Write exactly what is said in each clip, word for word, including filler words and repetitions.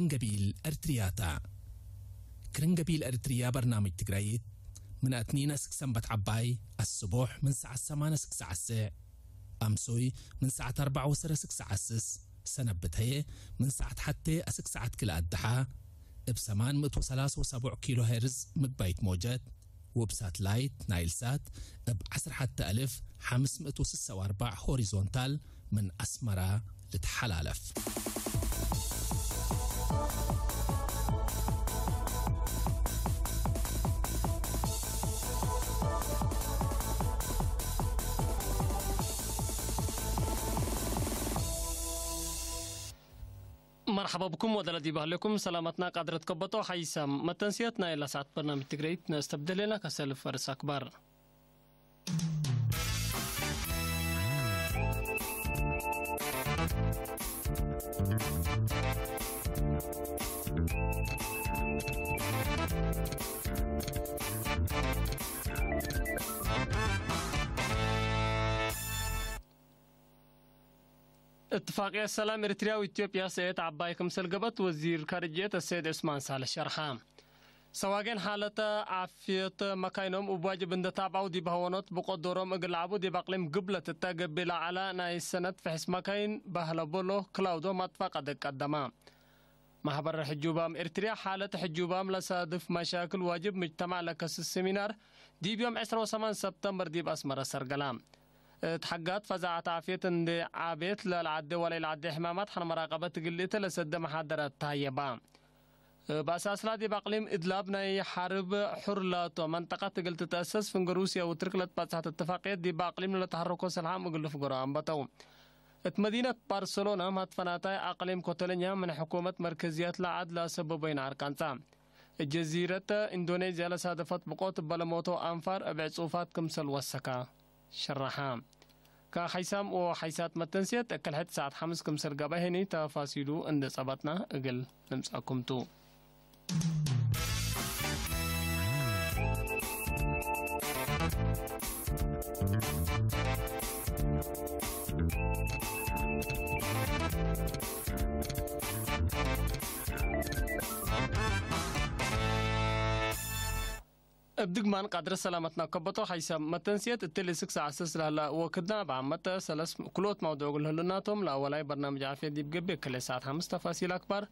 ክርን ገቢል ኤርትርያታ። ክርን ገቢል ኤርትርያ በርናምጅ ትግራይት ምን አትኒን እስክ ሰንበት ዐባይ፣ አስቦሕ ምን ሰዓት ሰማን እስክ ሰዓት ሰዕ፣ አምሶይ ምን ሰዓት አርበዕ ወሰረ እስክ ሰዓት ስስ፣ ሰነብት ህዬ ምን ሰዓት ሐቴ እስክ ሰዓት ክልኤ አድሓ፣ እብ ሰማን ምእት ወሰላስ ወሰቡዕ ኪሎ ሄርዝ ምግባይት ሞጀት፣ ወእብ ሳትላይት ናይል ሳት እብ ዐስር ሐተ አልፍ ሐምስ ምእት ወስሳ ወአርበዕ ሆሪዞንታል ምን አስመራ ልትሐላለፍ። መርሐባ ብኩም ወደለ ዲብ ህሌኩም ሰላመትና ቃድረት ከበቶ ሓይሳም መተንስየት ናይ ለሰዓት በርናምጅ ትግረይት ነአስተብድህ ሌና ከሰልፍ ፈርስ አክባር። እትፋቅየት ሰላም ኤሪትርያ ወኢትዮጵያ ሰእየት ዐባይ ክምሰል ገብአት ወዚር ካርጅየት አሰይድ ዑስማን ሳልሕ ሸርሐ። ሰዋጌን ሓለተ ዓፍየት መካይኖም እብ ዋጅብ እንዴ ታብዐው ዲብ ሀወኖት ብቆ ዶሮም እግል ለዐቡ ዲብ አቅሊም ግብለት እተ ገብእ ለዐለ ናይ ሰነት ፍሕስ መካይን በህለ ቦሎ ክላውዶ ማጥፋ ቀደቅ ቀደመ። ማሕበር ሕጁባም ኤሪትርያ ሓለት ሕጁባም ለሳድፍ መሻክል ዋጅብ ምጅተማዕ ለከስስ ሰሚናር ዲብ ዮም ዕስራ ወሰማን ሰብተምበር ዲብ አስመረ ሰርገለ። እት ሐጋት ፈዛዐት ዓፍየት እንዴ ዐቤት ለለዐዴ ወለኢለዐዴ ሕማማት ሐን መራቀበት እግል ሊእተ ለሰደ መሓደረት ተሀየባ። እብ አሳስላ ዲብ አቅሊም እድላብ ናይ ሐርብ ሑር ላቶ መንጠቀት እግል ትትአሰስ ፍንገ ሩስየ ወትርክ ለትበጽሐት እትፋቅየት ዲብ አቅሊም ለለተሐረኮ ሰልሓም እግል ልፍገሮ አንበተው። እት መዲነት ባርሰሎና ማትፈናታይ አቅሊም ኮቶለኛ ምን ሕኩመት መርከዝያት ለዐድ ለአሰበቦይን አርቃንጻ። እት ጀዚረት ኢንዶኔዝያ ለሳደፈት ብቆት እበ ለሞተው አንፋር እብ ዕጹፋት ክምሰል ወሰከ። ሸረሐ። ከሐይሳም ወሐይሳት መተንስየት እክል ሕድ ሰዓት ሐምስ ክምሰል ገብአ ህኒ ተፋሲሉ እንዴ ጸበጥና እግል ንምጽአኩም ቱ። እብ ድግማን ቃድረ ሰላመትና ከበቶ ሐይሰ መተንስየት እትሊ ስክ ሰዓት ሰስ ለህለ ወክድና እብ ዓመት ሰለስ ክልኦት መውዱዕ እግል ህሉናቶም፣ ለአወላይ በርናምጅ ዓፍየት ዲብ ገብእ፣ ክልኤ ሰዓት ሐምስ ተፋሲል አክባር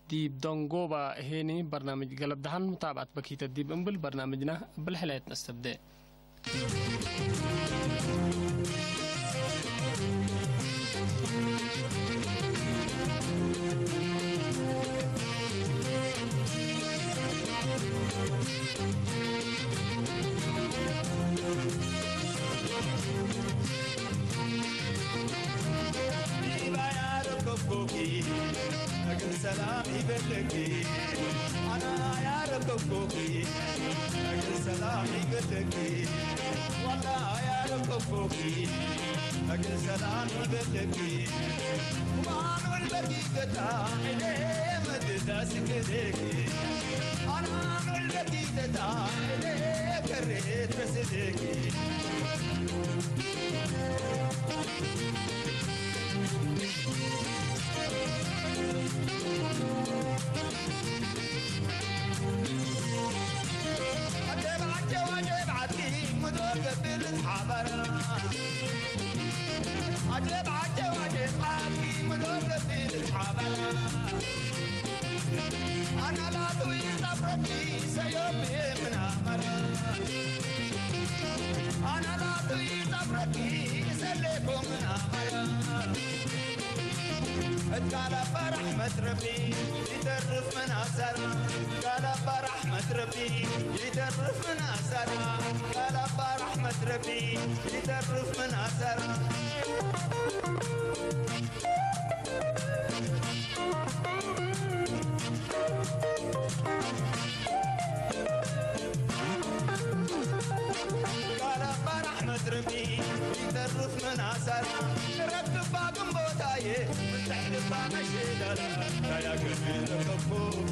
ዲብ ደንጎባ። እሄኒ በርናምጅ ገለብ ደሐን ሙታብዐት በኪተት ዲብ እምብል በርናምጅና እብል ሕላየት ነስተብዴ። ዲባ ያረከብኩኪ እግል ሰላም ይበለኪ፣ አና ያረከብኩኪ እግል ሰላም ይበለኪ፣ ዋላ ያረከብኩኪ እግል ሰላም ይበለኪ። ማኑል በኪ ገታ እኔ መድዳ ስክደኪ፣ አና ኑል በኪ ገታ እኔ ከሬት በስደኪ። አና ላቱ ይጠፍረኪ ሰዮብ ምን አመረ፣ አና ላቱ ይጠፍረኪ ሰሌኮ ምን አመረ። እት ቃል አባ ረሕመት ረቢ ይተርፍ ምን አሰራ፣ ቃል አባ ረሕመት ረቢ ይተርፍ ምን አሰራ፣ ቃል አባ ረሕመት ረቢ ይተርፍ ምን አሰራ። ቃል አባ ረሕመት ረቢ ይተርፍ ምን አሰራ፣ ረክባ ግንቦታዬ ምን ተሕልባ መሽለላ፣ ታያገኝ ረከብኩኪ።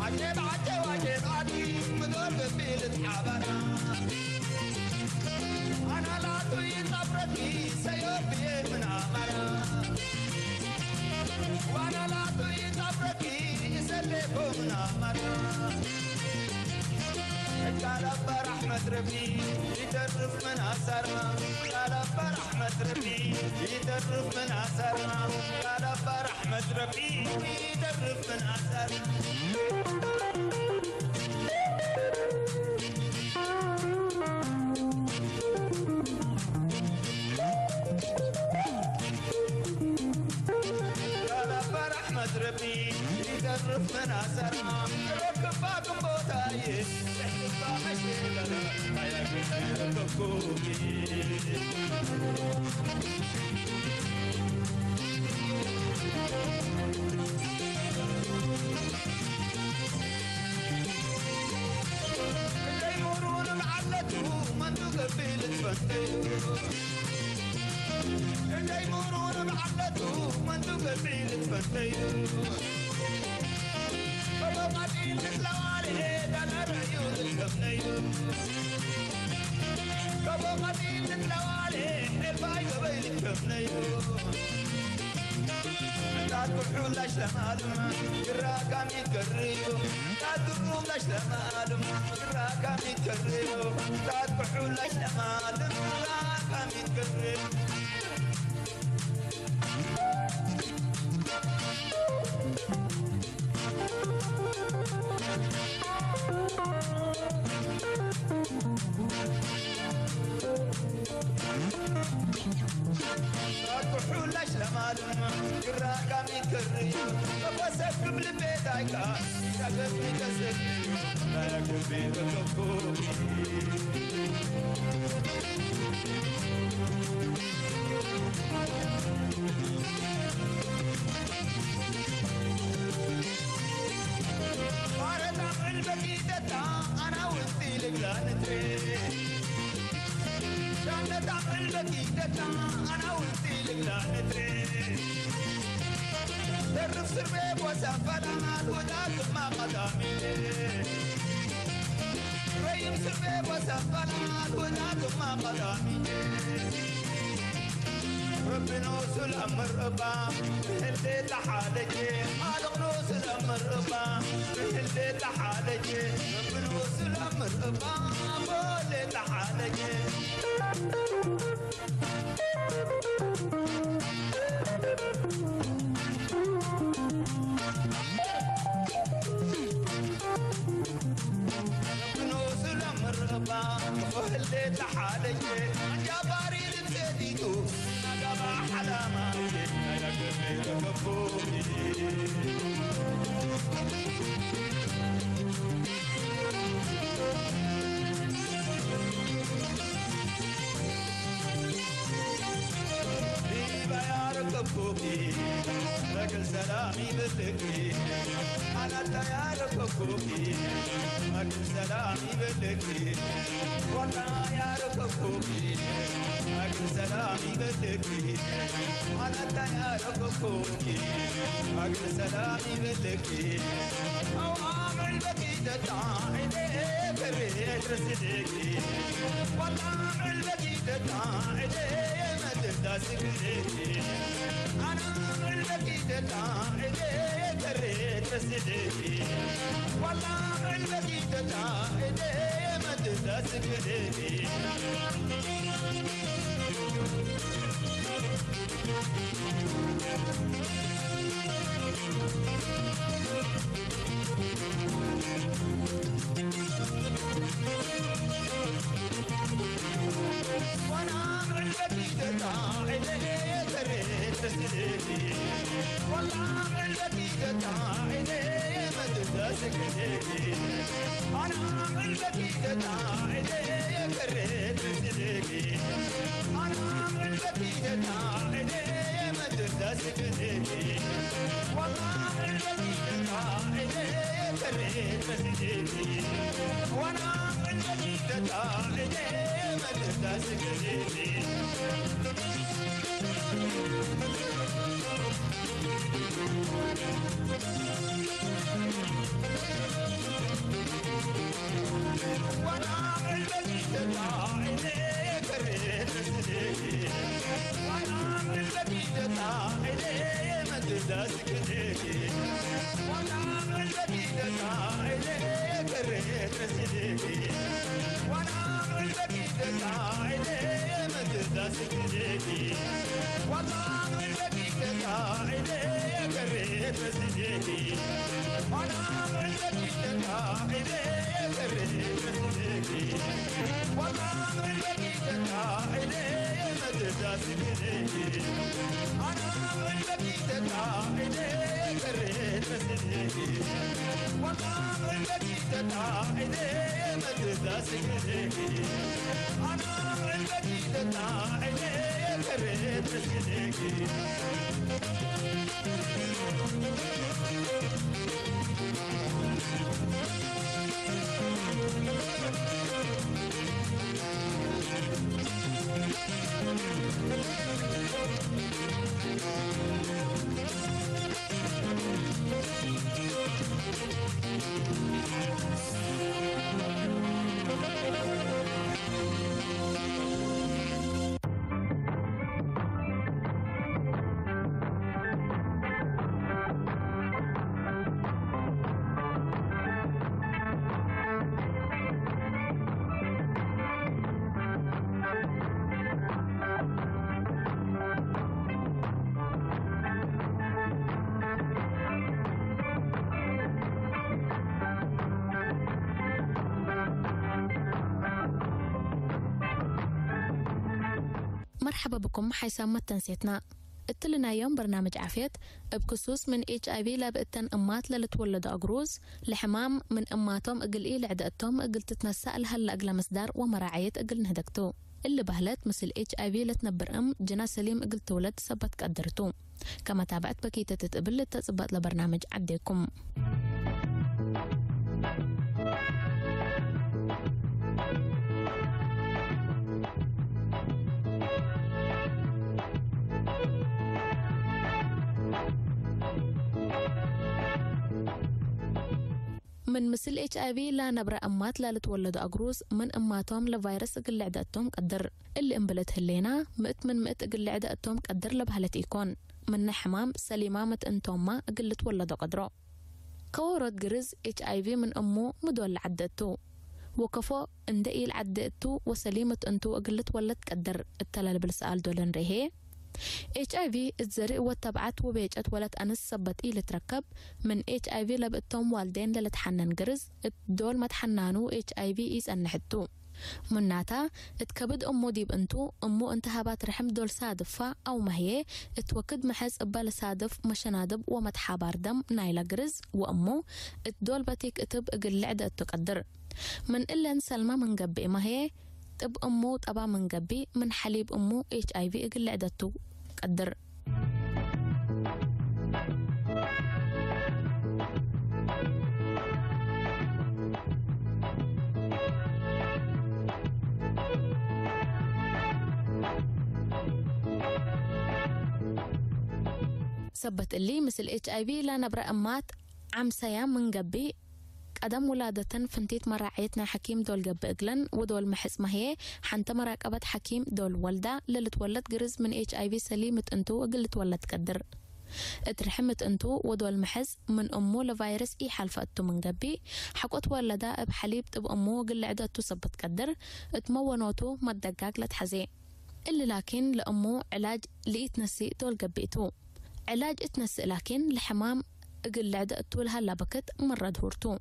ዐጀብ ዐጀብ ዐጀብ አቲ ምዶር ብቢል እትሓበራ። አና ላቱ ይጻብረኪ ሰዮብዬ ምን አመራ። ወአና ላቱ ይጻብረኪ ይሰሌኮ ምን አመራ። ቃል አባ ረሕመት ረቢ ይተርፍ ምን አሰራ። ቃል አባ ረሕመት ረቢ ይተርፍ ምን አሰራ። ቃል አባ ረሕመት ረቢ ይተርፍ ምን አሰራ። ቃል አባ ረሕመት ረቢ ይተርፍ ምን አሰራ። ረክባ ግንቦታይ፣ ረክባ መሸገራ፣ አያግዳ ይረከብኩኪ። እደይ ሙሩን መዓለቱ መንዱ ገቢል ትፈንተዩ። እደይ ሙሩን መዓለቱ መንዱ ገቢል ትፈንተዩ። ከቦ ቀዲም ልትለዋሌ ዳነረዩ ልትከፍነዩ። ከቦ ቀዲም ልትለዋሌ ኤልባይ ገበይ ልትከፍነዩ። ታት ኩሑላሽ ለማልም ግራካም ይትከርዩ። ታት ኩሑላሽ ለማልም ግራካም ይትከርዩ። ታት ኩሑላሽ ለማልም ግራካም ይትከርዩ። ኩሑላሽ ለማልም ግራካም ይትከርዩ። በሰክብ ልቤ ዳይካ ይረገብ ይከስብ። ደርፍ ስርቤ ቦሰፈላል ወዳግማ ቀዳሚ። ረይም ስርቤ ወሰፈናት ወናትማ ቀዳሚ። ረቢ ኖሱ ለአምር እባ ብህሌ ተሓለቼ። ኻልቅ ኖሱ ለአምር እባ ብህሌ ተሓለቼ። ረቢ ኖሱ ለአምር እባ ቦሌ ተሓለቼ። ብኖሱ ለምርባ ወህሌ ተሓለየ ጃባሪ ልትሴቲቱ ናጋባ ሓላማየ ናያገቤ ለከቦ ዲበ ያረከብኩኪ እግል ሰላም ይብልኪ፣ አናታ ያረከብኩኪ እግል ሰላም ይብልኪ፣ ወላ ያረከብኩኪ እግል ሰላም ይብልኪ፣ አናታ ያረከብኩኪ እግል ሰላም ይብልኪ፣ አው አምዕል በኪ ተጣ ዒዴ ከሬ ትረስልኪ፣ ወላ አምዕል በኪ መርሐበ ብኩም ሓይሳም መተንሴትና። እትሊ ናይ ዮም በርናምጅ ዓፍየት፣ እብ ክሱስ ምን ኤች አይ ቪ ለብእተን እማት ለልትወለዶ አግሩዝ፣ ለሕማም ምን እማቶም እግል ኢልዕደ እቶም እግል ትትነሳእ ለሀለ እግለ ምስዳር ወመራዐየት እግል ንህደግ ቱ። እሊ በህለት ምስል ኤች አይ ቪ ለትነብር እም ጅና ሰሊም እግል ትውለድ ሰበት ቀድር ቱ። ከመታብዐት በኪተት እት እብል ልተጽበጥ ለበርናምጅ ዐዴኩም። ምን ምስል ኤች አይ ቪ ለነብረ እማት ለልትወለዶ አግሩዝ ምን እማቶም ለቫይረስ እግል ልዕደ እቶም ቀድር። እሊ እምብለት ህሌና፣ ምእት ምን ምእት እግል ልዕደ እቶም ቀድር ለበህለት ኢኮን። ምነ ሕማም ሰሊማመት እንቶማ እግል ልትወለዶ ቀድሮ። ከወሮት ግርዝ ኤች አይ ቪ ምን እሙ ምዶል ለዐደ እቱ፣ ወከፎ እንደ ኢልዐደ እቱ ወሰሊመት እንቱ እግል ልትወለድ ቀድር። እተ ለልብል ሰኣል ዶል እንርኤ፣ ኤች አይ ቪ እት ዘርእ ወተብዓት ወቤጨት ወለት አንስ ሰበት ኢልትረከብ፣ ምን ኤች አይ ቪ ለብእቶም ዋልዴን ለልትሐነን ግርዝ፣ እት ዶል መትሐናኑ ኤች አይ ቪ ኢጸንሕ እቱ። ምናታ፣ እት ከብድ እሙ ዲብ እንቱ፣ እሙ እንተ ሀባት ርሕም ዶል ሳድፋ አውመ ህዬ፣ እት ወክድ መሐዝ እበ ለሳድፍ መሸናድብ ወመትሓባር ደም ናይለ ግርዝ ወእሙ፣ እት ዶል በቲክ እትብ እግል ልዕደ እቱ ቀድር። ምን እለን ሰልመ ምን ገብእ መ ህዬ፣ ጥብ እሙ ጠባ ምን ገብእ፣ ምን ሐሊብ እሙ ኤች አይ ቪ እግል ልዕደ እቱ ቀድር። ሰበት እሊ፣ ምስል ኤች አይ ቪ ለነብረ እማት ዓምሰያ ምን ገብእ፣ ቀደም ውላደተን ፍንቲት መራዐየት ናይ ሐኪም ዶል ገብእ እግለን ወዶል መሐጽመ ህዬ፣ ሐንተ መራቀበት ሐኪም ዶል ወልዳ፣ ለልትወለድ ግርዝ ምን ኤች አይ ቪ ሰሊም እት እንቱ እግል ልትወለድ ትቀድር። እት ርሕም እት እንቱ ወዶል መሐጽ ምን እሙ ለቫይረስ ኢሐልፈ እቱ ምን ገብእ፣ ሐቆ ትወለዳ እብ ሐሊብ ጥብ እሙ እግል ልዕደ እቱ ሰበት ቀድር፣ እት መወኖቱ መደጋግ ለትሐዜ። እሊ ላኪን ለእሙ ዕላጅ ለኢትነስእ ዶል ገብእ ቱ። ዕላጅ እት ነስእ ላኪን ለሕማም እግል ልዕደ እቱ ለሀላ በክት መረ ድሁር ቱ።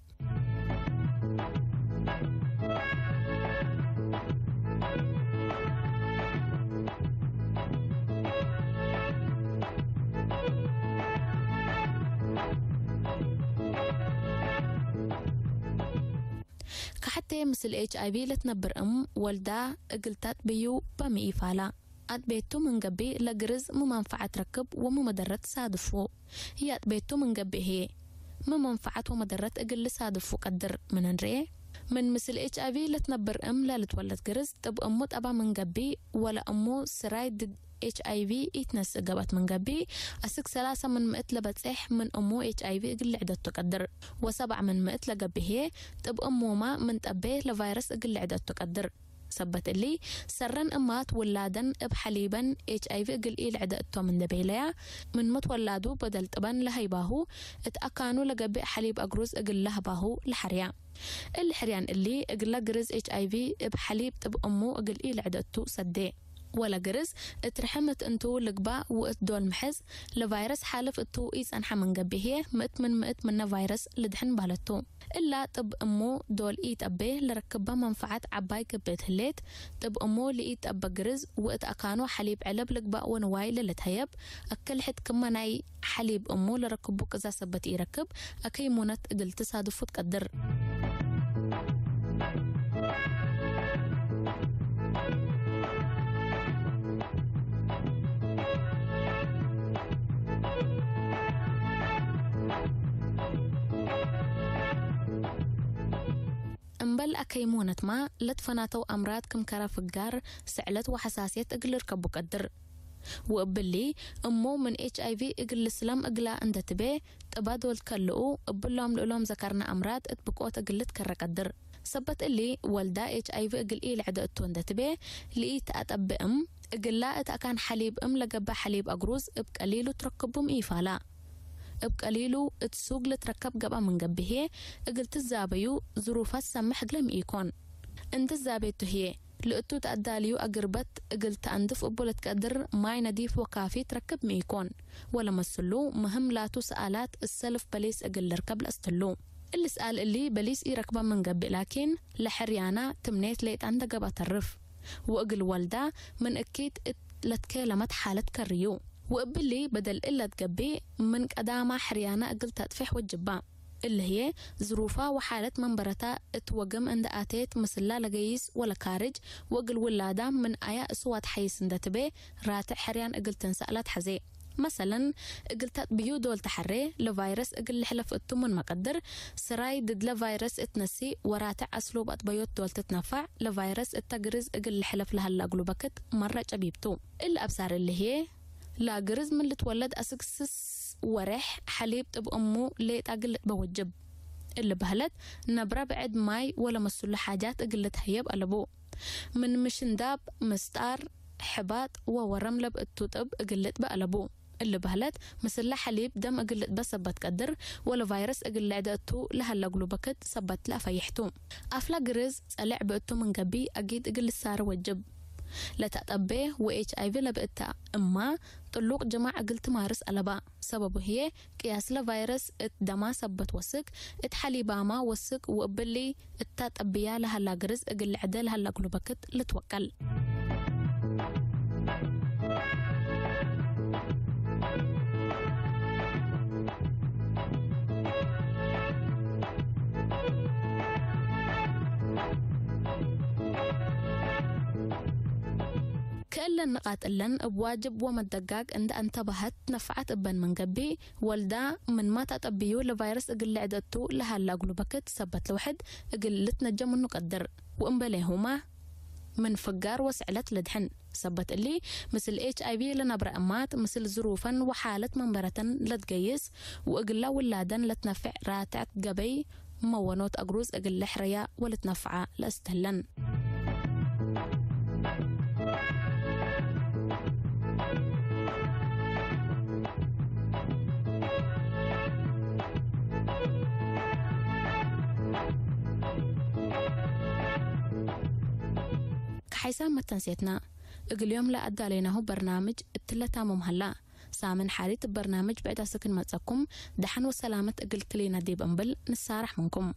ከሐቴ ምስል ኤች አይ ቪ ለትነብር እም ወልዳ እግል ታጥብዩ በሚ ኢፋላ። አጥቤቱ ምን ገብእ ለግርዝ ሚ መንፈዐት ረክብ ወሚ መደረት ሳድፉ። የአጥቤቱ ምን ገብእ ህዬ፣ ሚ መንፈዐት ወመደረት እግል ልሳድፉ ቀድር ምን እንርኤ። ምን ምስል ኤች አይ ቪ ለትነብር እም ለልትወለድ ግርዝ፣ ጥብ እሙ ጠባ ምን ገብእ፣ ወለ እሙ ስራይ ድድ ኤች አይ ቪ ኢትነስእ ገብአት ምን ገብእ፣ አስክ ሰላሰ ምን ምእት ለበጽሕ ምን እሙ ኤች አይ ቪ እግል ልዕደቱ ቀድር። ወሰብዓ ምን ምእት ለገብእ ህዬ፣ ጥብ እሙማ ምን ጠቤ ለቫይረስ እግል ልዕደቱ ቀድር። ሰበት እሊ፣ ሰረን እማት ውላደን እብ ሐሊበን ኤች አይ ቪ እግል ኢልዕደ እቶም እንዴ ቤለያ፣ ምን መትወላዱ በደል ጥበን ለሀይባሁ፣ እት አካኑ ለገብእ ሐሊብ አግሩዝ እግል ለሀባሁ ለሐርያ። እሊ ሕርያን እሊ፣ እግለ ግርዝ ኤች አይ ቪ እብ ሐሊብ ጥብ እሙ እግል ኢልዕደ እቱ ሰዴ። ወለ ግርዝ እት ርሕም እት እንቱ ልግባእ ወእት ዶል ምሕጽ፣ ለቫይረስ ሓልፍ እቱ ኢጸንሐ ምን ገብእ ህዬ፣ ምእት ምን ምእት ምነ ቫይረስ ልድሕን ባለቱ። እላ ጥብ እሙ ዶል ኢጠቤ ለረክበ መንፈዐት ዐባይ ገብእ እት ህሌት፣ ጥብ እሙ ለኢጠበ ግርዝ ወእት አካኑ ሐሊብ ዐለብ ልግባእ ወንዋይ ለልትሀየብ፣ አክል ሕድ ክመ ናይ ሐሊብ እሙ ለረክቡ ቅዛ ሰበት ኢረክብ፣ አከይሙነት እግል ትሳድፉ ትቀድር። እምበል አከይሙነትማ፣ ለትፈናተው አምራድ ክም ከረ ፍጋር፣ ስዕለት ወሐሳስየት እግል ልርከቡ ቀድር። ወእብሊ፣ እሙ ምን ኤች አይ ቪ እግል ልስለም እግላ እንዴ ትቤ፣ ጥበ ዶል ትከልኡ፣ እብሎም ለእሎም ዘከርነ አምራድ እት ብቆት እግል ልትከረ ቀድር። ሰበት እሊ፣ ወልዳ ኤች አይ ቪ እግል ኢልዕደ እቱ እንዴ ትቤ፣ ለኢተአጠቤ እም፣ እግላ እት አካን ሐሊብ እም ለገብእ ሐሊብ አግሩዝ እብ ቀሊሉ ትረክቡ ሚ ኢፋላ። እብ ቀሊሉ እት ሱግ ልትረከብ ገብአ ምን ገብእ ህዬ፣ እግል ትዛበዩ ዝሩፋት ሰምሕ እግለ ሚ ኢኮን። እንዴ ትዛቤቱ ህዬ፣ ለእቱ ተአዳልዩ አግርበት እግል ተአንድፍ እቡ ለትቀድር ማይ ነዲፍ ወካፊ ትረክብ ሚ ኢኮን። ወለመስሉ ምህም ላቱ ሰአላት እሰልፍ በሊስ እግል ልርከብ ለአስትሉ። እሊ ሰኣል እሊ በሊስ ኢረክበ ምን ገብእ ላኪን፣ ለሕርያና ትምኔት ሌጣ እንዴ ገብአ ተርፍ። ወእግል ወልዳ ምን እኪት እት ለትኬለመት ሓለት ከርዩ። ወእብሊ በደል እለ ትገብእ ምን ቀዳማ ሕርያና እግል ተጥፌሕ ወጅባ። እሊ ህዬ ዝሩፋ ወሓለት መንበረታ እት ወግም እንዴ አቴት ምስላ ለገይስ ወለካርጅ ወእግል ውላዳ ምን አያ እስዋት ሐይስ እንዴ ትቤ ራትዕ ሕርያን እግል ትንሳእ ለትሐዜ። መሰለን፣ እግል ተጥብዩ ዶል ተሐሬ፣ ለቫይረስ እግል ልሕለፍ እቱ ምን መቀድር፣ ስራይ ድድለ ቫይረስ እት ነሲ ወራትዕ አስሉብ አጥበዮት ዶል ትትነፋዕ፣ ለቫይረስ እተ ግርዝ እግል ልሕለፍ ለሀለ አግሉበክት መረ ጨቢብቱ። እሊ አብሳር እሊ ህዬ፣ ላግርዝ ምን ልትወለድ አስክ ስስ ወሬሕ ሐሊብ ጥብ እሙ ሌጣ እግል ልጥበ ወጅብ። እሊ በህለት፣ ነብረ ብዕድ ማይ ወለመስሉ ሓጃት እግል ልትሀየብ አለቡ። ምን ምሽንዳብ፣ ምስጣር፣ ሕባጥ ወወረም ለብእቱ ጥብ እግል ልጥበ አለቡ። እሊ በህለት፣ ምስለ ሐሊብ ደም እግል ልጥበ ሰበት ቀድር፣ ወለቫይረስ እግል ልዕደ እቱ ለሀለ እግሉ በክት ሰበት ለአፈይሕቱ። አፍላ ግርዝ ጸሌዕ ብእቱ ምን ገብእ አጊድ እግል ልሳረ ወጅብ። ለተአጠቤ ወኤች አይ ቪ ለብእተ እማ፣ ጥሉቅ ጅማዕ እግል ትማርስ አለባ። ሰበቡ ህዬ፣ ቅያስለ ቫይረስ እት ደማ ሰበት ወስክ፣ እት ሐሊባማ ወስክ ወእብሊ እታ ጠብያ ለሀላ ግርዝ እግል ልዕደ ለሀላ እግሉ በክት ልትወቀል። ክእለን ንቃጥ እለን እብ ዋጅብ ወመደጋግ እንደ አንተባሀት ነፍዓት እበን ምን ገብእ፣ ወልዳ ምንመ ተአጠብዩ ለቫይረስ እግል ልዕደ እቱ ለሀላ እግሉ በክት ሰበት ለውሕድ እግል ልትነጀ ምኑ ቀድር። ወእምበሌሁማ ምን ፍጋር ወስዕለት ልድሕን። ሰበት እሊ፣ ምስል ኤች አይ ቪ ለነብረ እማት፣ ምስል ዝሩፈን ወሓለት መንበረተን ለትገይስ ወእግላ ውላደን ለትነፍዕ ራትዐት ገበይ መወኖት አግሩዝ እግል ልሕረያ ወልትነፍዓ ለእስትህለን። ከሐይሳም መተንሴትና፣ እግል ዮም ለአዳሌናሁ በርናምጅ እትለ ታምም ሀላ። ሳምን ሓሪት እብ በርናምጅ ብዕድ አስክ እንመጸኩም፣ ደሐን ወሰላመት እግል ክሊነ ዲብ እምብል ንሳረሕ ምንኩም።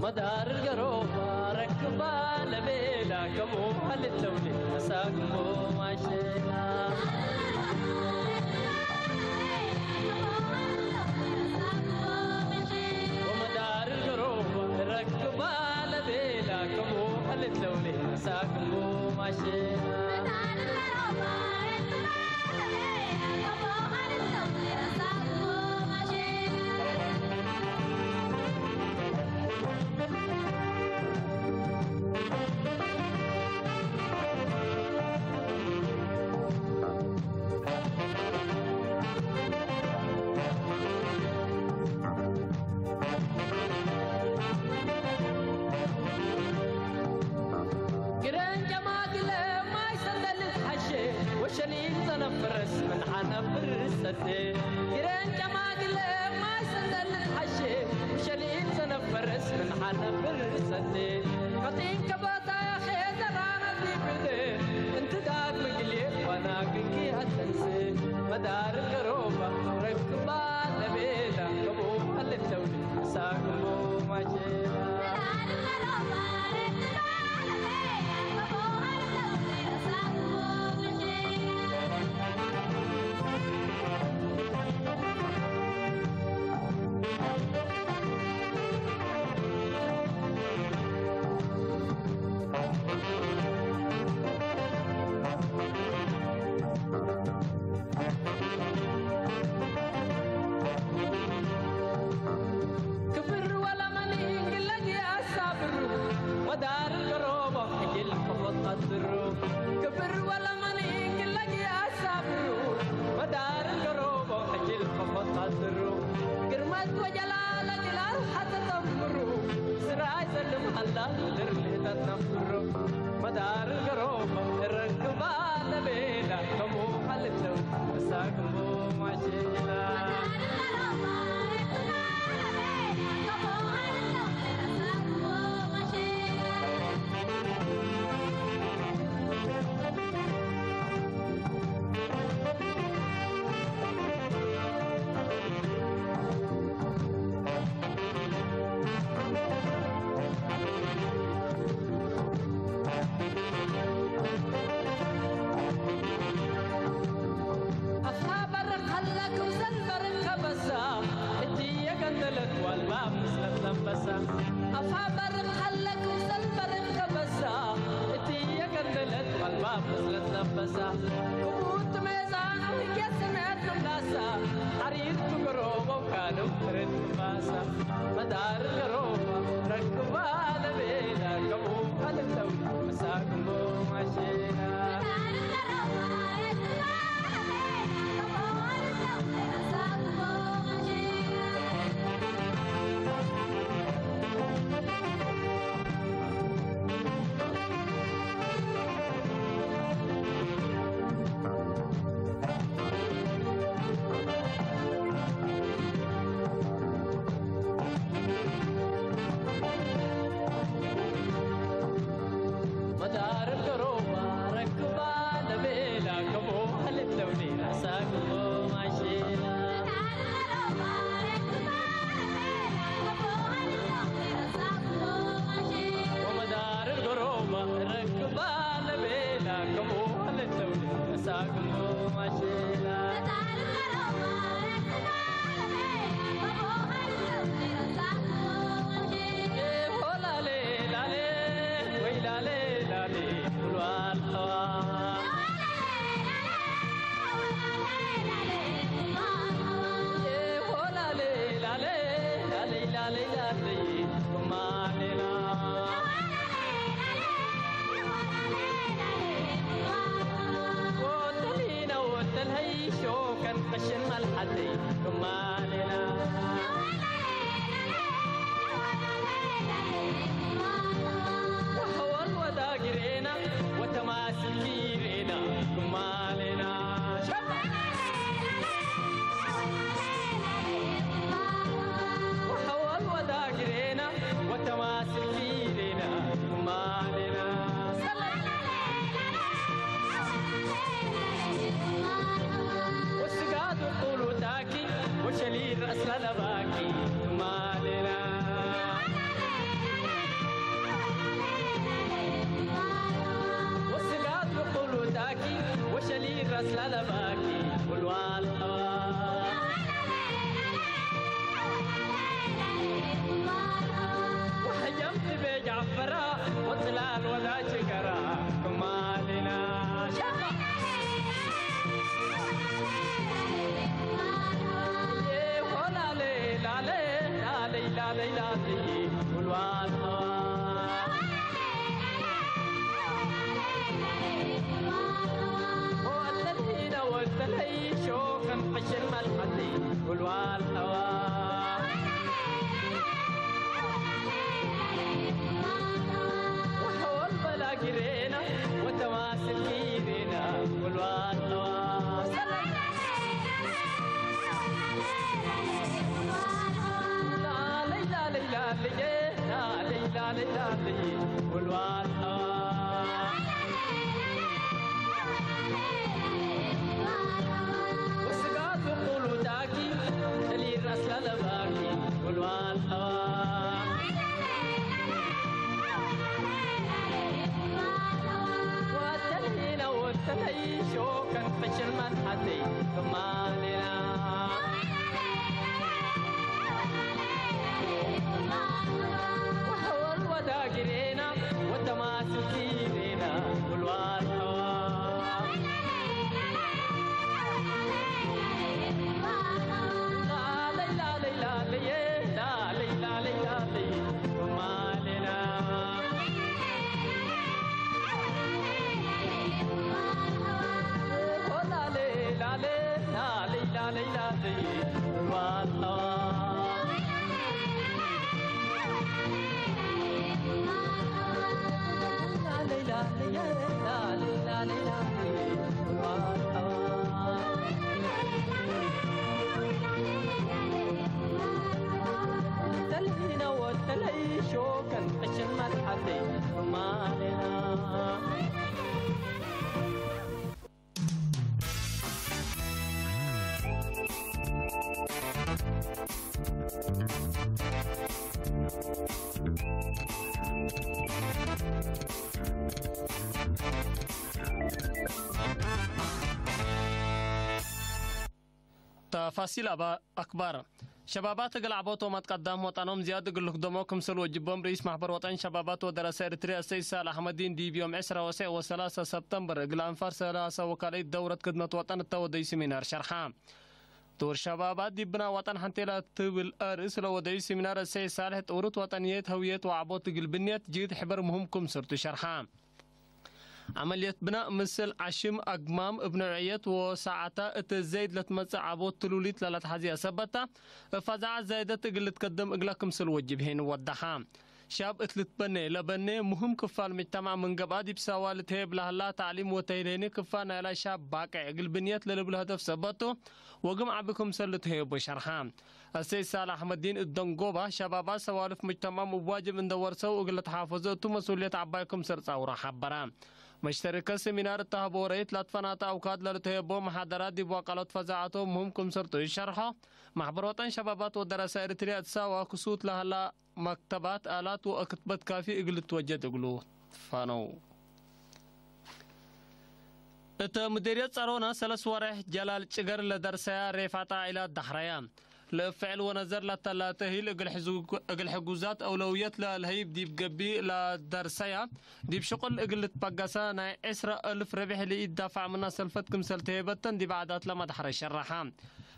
መዳር ገሮባ ረክባ ልተውሌ መሳግቦ ማሸላ። ወመዳር ገሮባ ረክባ ለቤላ ከቦ ልተውሌ መሳግቦ ማሸላ። ግረን ጨማግለ ማይ ሰንደልት ሐሼ ወሸኒት ዘነፈረስ ምን ሐነብር ሰቴ። ግረን ጨማግለ ማይ ሰንደልት ሐሼ ወሸኒት ዘነፈረስ ምን ሐነብር ሰቴ። ቀጢን ከበታ ያኼ ዘራነ ዲብደ እንት ዳግ ምግሌ ዋና ግንኪ አተንስ። መዳር ገሮባ ረክባ ለቤላ ከቦ አለተው ሳግሞ ማቼ። ክብር ወለመኒ እንግለግ የአሳብሩ፣ መዳር ገሮቦ ሕጅል ከፎት ቀድሩ። ክብር ወለመኒ እንግለግ የአሳብሩ፣ መዳር ገሮቦ ሕጅል ከፎት ቀድሩ። ግርመት ወጀላለ ጅላል ሐተተምሩ፣ ስራይ ዘልም ሀላ ድር ልህተት ነፍሩ። መዳር ገሮባ ረክባ ለቤላ ከሞ ሀልተው መሳግሞ ማሼላ። አፍሃ በርቅ ሀለ ክምሰል በርቅ ከበሳ፣ እትዬ ገንደለት ወአልባብ ምስለት ለበሳ። አፍሃ በርቅ ሀለ ክምሰል በርቅ ከበሳ፣ እትዬ ገንደለት ወአልባብ ምስለት ለበሳ። ክቡት ሜዛኑ ህዬ ስሜት ክም ላሳ፣ ሐሪርቱ ገሮቦ ካለው ፍሬት ክም ባሳ። መዳር ገሮባ ረክባ ለቤላ ከቡ ሀልተው መሳግሞ ማሼላ። ለለባኪ ወልዋል ጠዋ። ወሐጀምት ቤጃ ፈራ ወጽላል ወዳች ገራ ክማሊና። ላሌ ላሌ ላሌ ላሌ ላሌ ወልዋል ጠዋ። ወአተልሂነ ወተለይ ሾከን ዕሽር መልሐቲ ወልዋል ጠዋ። ወሐወል በላ ጊሬና ወተማስል ጊሬና ወልዋል ጠዋ። ላሌ ላሌ ላሌ ላሌ ላሌ ላሌ ወልዋል ጠዋ። ወስጋቱ ቁሉ ዳኪ፣ ተሊር አስላለባኪ፣ ወልዋል ጠዋ። ወተልሂነ ወተለይ ሾከን ዕሽር መልሐቲ ክማሌና። ወሐወል ወዳግሬና ወተማስል ኪሬና ወልዋል ጠዋ። ላለይ ላለይ ላለየ ላለይ ላለይ ላለይ ማሌና። ሆ ላሌ ላሌ ላሌ ላሌ ላሌ ዋልታ። ላሌ ላሌ ላሌ ላሌ ላሌ ዋልታ። ተልሂነ ወተለይ ሾከን ዕሽን መልሐቴ ማሌና። ተፋሲል አባ-፣ አክባር። ሸባባት እግል ዐቦት ወመትቀዳም ወጠኖም ዝያድ እግል ልክደሞ ክምሰል ወጅቦም ርኢስ ማሕበር ወጠን ሸባባት ወደረሰ ኤሪትርያ ሰይድ ሳልሕ አሕመዲን ዲብ ዮም ዕስራ ወሰዕ ወሰላሰ ሰብተምበር እግል አንፋር ሰላሰ ወካልአይት ደውረት ክድመት ወጠን እተ ወደዩ ሲሚናር ሸርሐ። ዶር ሸባባት ዲብ ብናእ ወጠን ሐንቴ ለትብል አርእስ ለወደዩ ሲሚናር ሰይድ ሳልሕ ጥውርት ወጠንየት፣ ህውየት ወዐቦት እግል ብንየት ጅህድ ሕበር ምህም ክምሰልቱ ሸርሐ። ዐመልየት ብናእ ምስል ዐሽም፣ አግማም፣ እብ ነውዕየት ወሳዐታ እት ዘይድ ለትመጽእ ዐቦት ትሉሊት ለለትሐዝየ ሰበት ተ፣ እብ ፈዛዐት ዛይደት እግል ልትከደም እግለ ክምሰል ወጅብ ሄን ወደሐ። ሻብ እት ልትበኔ ለበኔ ሙህም ክፋል ምጅተማዕ ምን ገብአ፣ ዲብ ሰዋ ልትሄብ ለህላ ተዕሊም ወተህሌኒ ክፋል ናይላ ሻብ ባቄዕ እግል ብንየት ለልብል ሀደፍ ሰበት ቱ፣ ወግም ዐቢ ክምሰል ልትሄቦ ሸርሐ። አሰይድ ሳልሕ አሕመዲን እት ደንጎባ፣ ሸባባት ሰዋልፍ ምጅተማም እብ ዋጅብ እንደ ወርሰው እግል ልትሓፈዞ እቱ መስኡልየት ዐባይ ክምሰል ጻውሮ ሐበረ። መሽተርከ ሰሚናር እተ ሀቦ ወረይት ላትፈናተ አውካድ ለልትሄቦ መሓደራት ዲብ ዋቃሎት ፈዛዐቶም ምህም ክምሰልቱ ኢሸርሖ። ማሕበር ወጠን ሸባባት ወደረሰ ኤሪትርያ እት ሳዋ ክሱት ለሀላ መክተባት፣ አላት ወክትበት ካፊ እግል ልትወጀድ እግሉ ትፋነው። እተ ሙዲርየት ጸሮና ሰለስ ወሬሕ ጀላል ጭገር ለደርሰያ ሬፋታ ዒላት ዳሕረያ። ለእብ ፍዕል ወነዘር ለተላተ ሂል እግል ሕዙ-፣ እግል ሕጉዛት አውለውየት ለልሀይብ ዲብ ገብእ ለደርሰያ፣ ዲብ ሽቁል እግል ልትበገሰ ናይ ዕስራ እልፍ ርብሕ ለኢዳፋዕ ምና ሰልፈት ክምሰል ተሄበተን ዲብ ዓዳት ለመድሐረ ሸረሐ።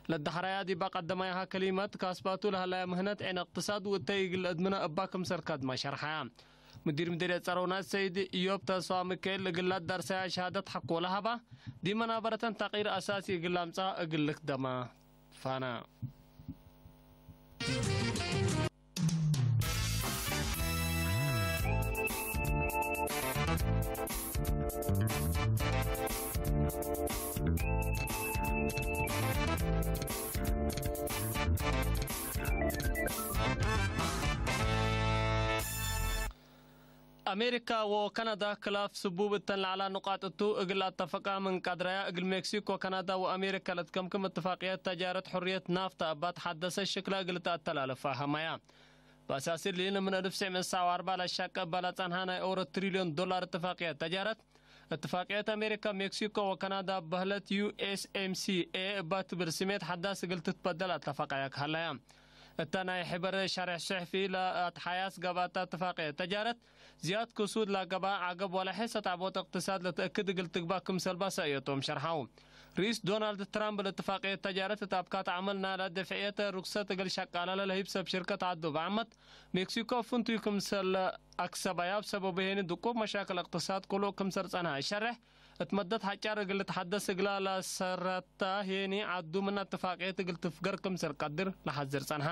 ለዳሕረያ ዲበ ቀደማያሃ ከሊመት ካስባቱ ለሀላያ ምህነት ዔን እቅትሳድ ወእተይ እግል ለአድምነ እባ ክምሰል ከድመ ሸርሐያ። ሙዲር ምዲርየት ጸረውናት ሰይድ ኢዮብ ተስፋ ሚካኤል እግል ለደርሰያ ሸሃደት ሐቆ ለሀባ፣ ዲብ መናበረተን ተቅይር አሳሲ እግል ለአምጽአ እግል ልክደመ ፋና። አሜሪካ ወካናዳ ክላፍ ስቡብ እተን ለዐላ ንቃጥ እቱ እግል አተፈቃ ምን ቀድረያ፣ እግል ሜክሲኮ፣ ካናዳ ወአሜሪካ ለትከምክም እትፋቅየት ተጃረት ሕርየት ናፍታ እባ ተሐደሰ ሽክላ እግል ተአተላልፍ ፈሀመያ። በአሳስ እሊ፣ ምን አልፍ ትስዕ ምእት ሰብዓ ወአርበዕ ለሻቀ እባ ለጸንሐ ናይ ኦሮ ትሪልዮን ዶላር እትፋቅየት ተጃረት፣ እትፋቅየት አሜሪካ፣ ሜክሲኮ ወካናዳ በህለት ዩ ኤስ ኤም ሲ ኤ እባ ትብል ስሜት ሐዳስ እግል ትትበደል አተፋቀያ ከሀለያ። እተ ናይ ሕበር ሸሬሕ ጽሕፊ ለአትሓያስ ገብአት እትፋቅየት ተጃረት ዝያድ ክሱድ ለገብአ ዐገብ ወለሐ ሰጣቦት እቅትሳድ ለተእክድ እግል ትግባእ ክምሰልባ ሰእየቶም ሸርሐው። ርኢስ ዶናልድ ትራምፕ ለእትፋቅየት ተጃረት እት አብካት ዐመል ናላ ድፍዕየት ሩክሰት እግል ሸቃላለ ለህይብ ሰብ ሽርከት ዐዱ በዐመት ሜክሲኮ ፍንቱይ ክምሰል አክሰባያብ ሰበቡ ሄኒ ድቁብ መሻክል እቅትሳድ ክሉእ ክምሰል ጸንሐ እሸሬሕ፣ እት መደት ሐጫር እግል ልትሐደስ እግላ ለሰረታ ሄኒ ዐዱ ምን እትፋቅየት እግል ትፍገር ክምሰል ቀድር ለሐዝር ጸንሐ።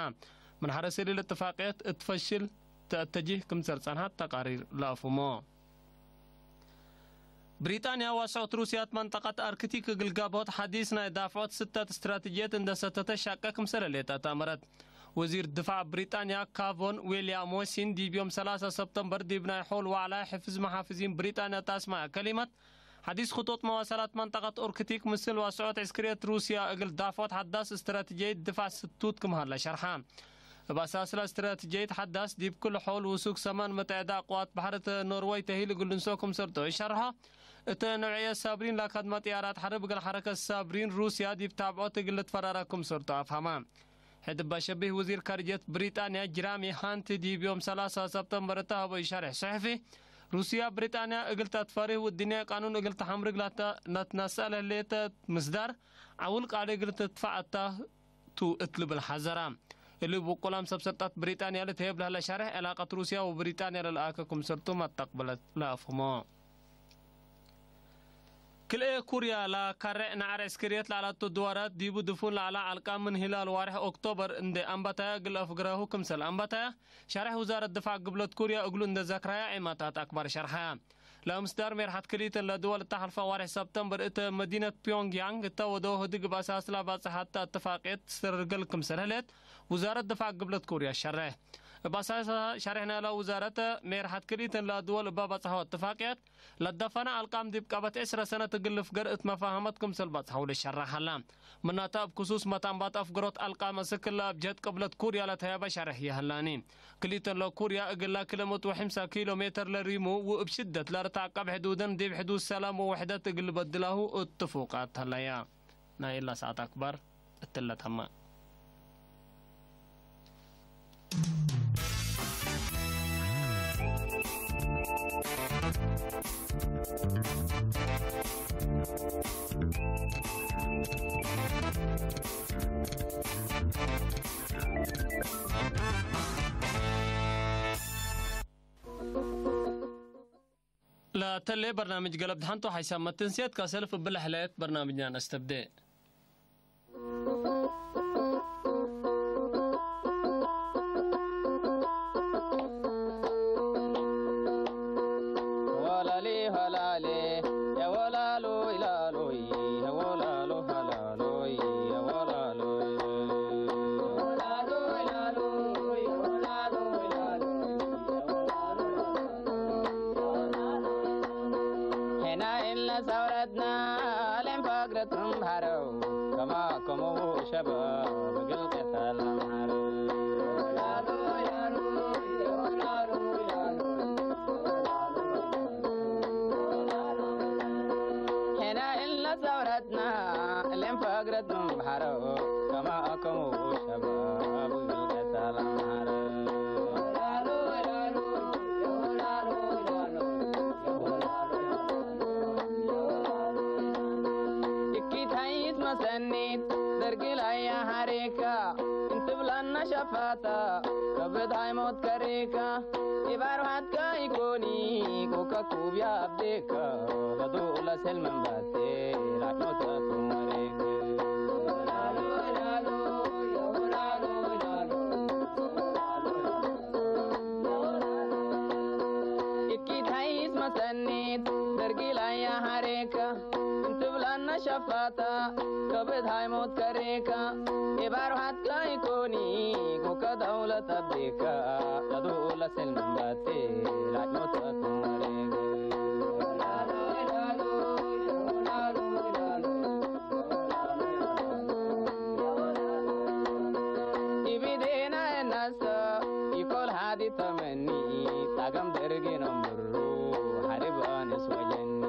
ምን ሐረስ እሊ ለእትፋቅየት እት ፈሽል ተአተጅህ ክምሰል ጸንሐት ተቃሪር ለአፍሁሞ። ብሪጣንያ ዋስዖት ሩስያት መንጠቀት አርክቲክ እግል ጋብሆት ሐዲስ ናይ ዳፍዖት ስተት እስትራትጅየት እንደ ሰተተ ሻቀ ክምሰል ህሌት አትአመረት። ወዚር ድፋዕ ብሪጣንያ ካቮን ዊልያሞሲን ዲብ ዮም ሰላሳ ሰብተምበር ዲብ ናይ ሖል ዋዕላ ሕፍዝ መሓፍዚን ብሪጣንያ ታስማዕ ከሊመት፣ ሐዲስ ክጡጥ መዋሰላት መንጠቀት ኦርክቲክ ምስል ዋስዖት ዕስክርየት ሩስያ እግል ዳፍዖት ሐዳስ እስትራትጅየት ድፋዕ ስቱት ክም ሀለ ሸርሐ። እብ አሳስላ እስትራትጅየት ሐዳስ ዲብ ክል ሖል ውሱክ ሰማን መትዐደ አቅዋት በሐር እተ ኖርወይ ተሂል እግል ልንስኦ ክምሰል ቶም ሸርሖ። እተ ነውዕየት ሳብሪን ለአካድመ ጥያራት ሐርብ እግል ሐረከት ሳብሪን ሩስያ ዲብ ታብዖት እግል ልትፈራራ ክምሰል ቶም አፍሀመ። ሕድ እባ ሸቢህ ወዚር ካርጅየት ብሪጣንያ ጅራሚ ሃንት ዲብ ዮም ሰላሳ ሰብተምበር እተ ሀበዩ ሸሬሕ ጽሕፊ፣ ሩስያ ብሪጣንያ እግል ተትፈሪህ ወእድንያይ ቃኑን እግል ተሐምርግ ለትነሰአ ለህሌተ ምስዳር ዐውል ቃሊ እግል ትድፈዕ እታ ቱ እት ልብል ሐዘራ። እሊ እብ ውቁላም ሰብ ሰልጠት ብሪጣንያ ልትህየብ ለህለ ሸሬሕ ዕላቀት ሩስያ ወብሪጣንያ ለልአከ ክምሰል ቱ መተቅብለት ለአፍህሞ። ክልኤ ኩርያ ለካሬዕ ነዐር ዕስክርየት ለዐለቱ ድዋራት ዲቡ ድፉን ለዐለ ዐልቃም ምን ሂላል ዋርሕ ኦክቶበር እንዴ አንበታያ እግል አፍግረሁ ክምሰል አንበታያ ሸሬሕ ውዛረት ድፋዕ ግብለት ኩርያ እግሉ እንዴ ዘክራያ ዔማታት አክባር ሸርሐያ። ለአምስዳር ሜርሐት ክልኢትን ለድወል እተ ሐልፈ ዋርሕ ሰብተምበር እተ መዲነት ፒዮንግያንግ እተ ወደው ህድግ እብ አሳስላ ባጽሐት እተ እትፋቅየት ትስተርግል ክምሰል ህሌት ውዛረት ድፋዕ ግብለት ኩርያ ሸሬሕ። እብ አሳስ ሸሬሕ ናይላ ውዛረት ሜርሐት ክልኢትን ለድወል እበ በጽሐው እትፋቅየት ለደፈነ አልቃም ዲብ ቀበት ዕስረ ሰነት እግል ልፍገር እት መፋሀመት ክምሰል በጽሐው ልሸረሕ ሀላ። ምናተ እብ ክሱስ መታንባት አፍግሮት አልቃም አስክ እለ እብ ጀህት ቅብለት ኩርያ ለተህየበ ሸሬሕ ይሀላኒ። ክልኢተን ለኩርያ እግላ ክልኤ ምእት ወሐምሳ ኪሎ ሜተር ለሪሙ ወእብ ሽደት ለርታቀብ ሕዱደን ዲብ ሕዱድ ሰላም ወውሕደት እግል ልበድላሁ እትፉቃት ሀለያ። ናይ እላ ሰዓት አክባር እትለ ተመ። ለተሌ በርናምጅ ገለብ ደሐንቱ ሐይሳም መትንሴት ከሰልፍ እብለ ሕላየት በርናምጅና ነስተብዴ። ወላሊ ሀላሌ የወላሉ ይላሉይ የወላሉ ሀላሉይ የወላሉ ሄና እለ ሰውረትና ሌም ፈግረትም ሀረው ከማ ከመው ሸባብ እግል ቅተል አምሐር። ሄና እለ ሰውረትና ሌም ፈግረትም ሀረው ከማ ከመው ሸባብ እግል ቅተል አምሐር። እኪት ሀይት መሰኒት ደርግ ላይ ያሐሬካ እንትብላና ሸፋታ ከብድ ሃይሞት ከሬካ ኢባርሃትካ ኢኮኒ ኮከኩብ ያብዴካ በዱ ለሰል መንባቴ ላኖታ ኩመሬክ እኪት ሀይስ መሰኒት ደርጊ ላይ ያሐሬካ እንትብላና ሸፋታ ከብድ ሃይሞት ከሬካ ኢባርሃትካ ኢኮኒ ኮከ ደውለት አብዴካ ለዱ ለሰል መንባቴ ላኖታ ኩመሬክ ኢቢዴና እናሰ ኢኮል ሃዲ ተመኒ ጣገም ደርጌ ነምሩ ሐሪብ አንስ ወጀኒ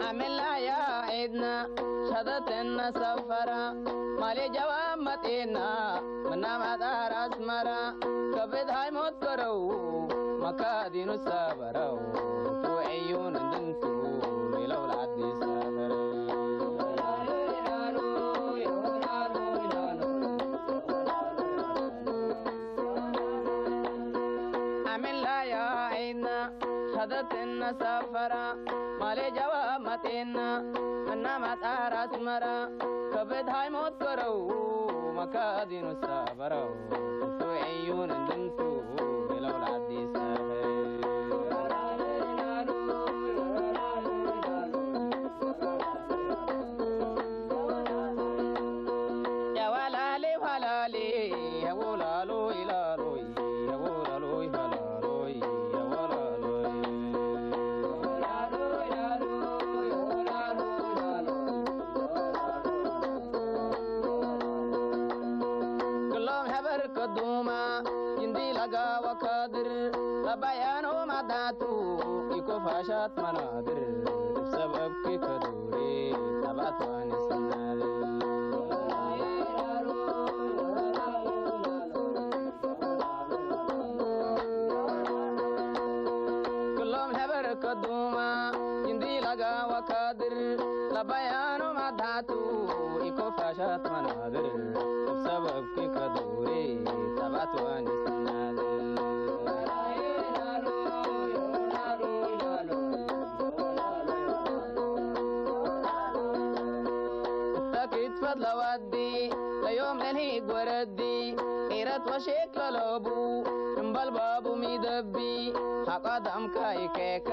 አምላ ያ ዒድነ ሸደተነ ሰፈራ፣ ማሌ ጀዋብ መጤና ምና ማጣር አስመራ፣ ከብድ ሃይሞት በረው መካዲኑ ሰበረው፣ ቱ ዕዩን እንድንቱ ሌለው ለአዲስ ሰፈር። አምላ ያ ዒድነ ሸደትነ ሰፈራ፣ ማሌ ጀዋብ መጤና ምና ማጣር አስመራ፣ ከብድ ሃይሞት በረው መካዲኑ ሰበረው፣ እሱ ዕዩን እንድንቱ ብለው ለአዲስ ሰፈር። የወላሌ ወላሌ የወላሎ ይላሎይ፣ የወላሎይ ሀላሎይ፣ የወላሎይ። ክሎም ሐበር ከዱማ፣ ጅንዲ ለጋ ወካድር፣ ለባያኖ ማዳቱ፣ ኢኮፋሻት መናድር፣ እብ ሰብ እብኪ ከዱሪ፣ ተባቷን ስናል። ክሎም ሐበር ከዱማ፣ ጅንዲ ለጋ ወካድር፣ ለባያኖ ማዳቱ፣ ኢኮፋሻት መናድር፣ እብ ሰብ እብኪ ከዱሪ፣ ተባቷን ስናል። እተ ክትፈት ለወዲ ለዮም ለልሂግ ወረዲ፣ ቂረት ወሼክ ለለቡ እምበል ባቡ ሚደቢ፣ ሐቀ ደምካ ኢኬካ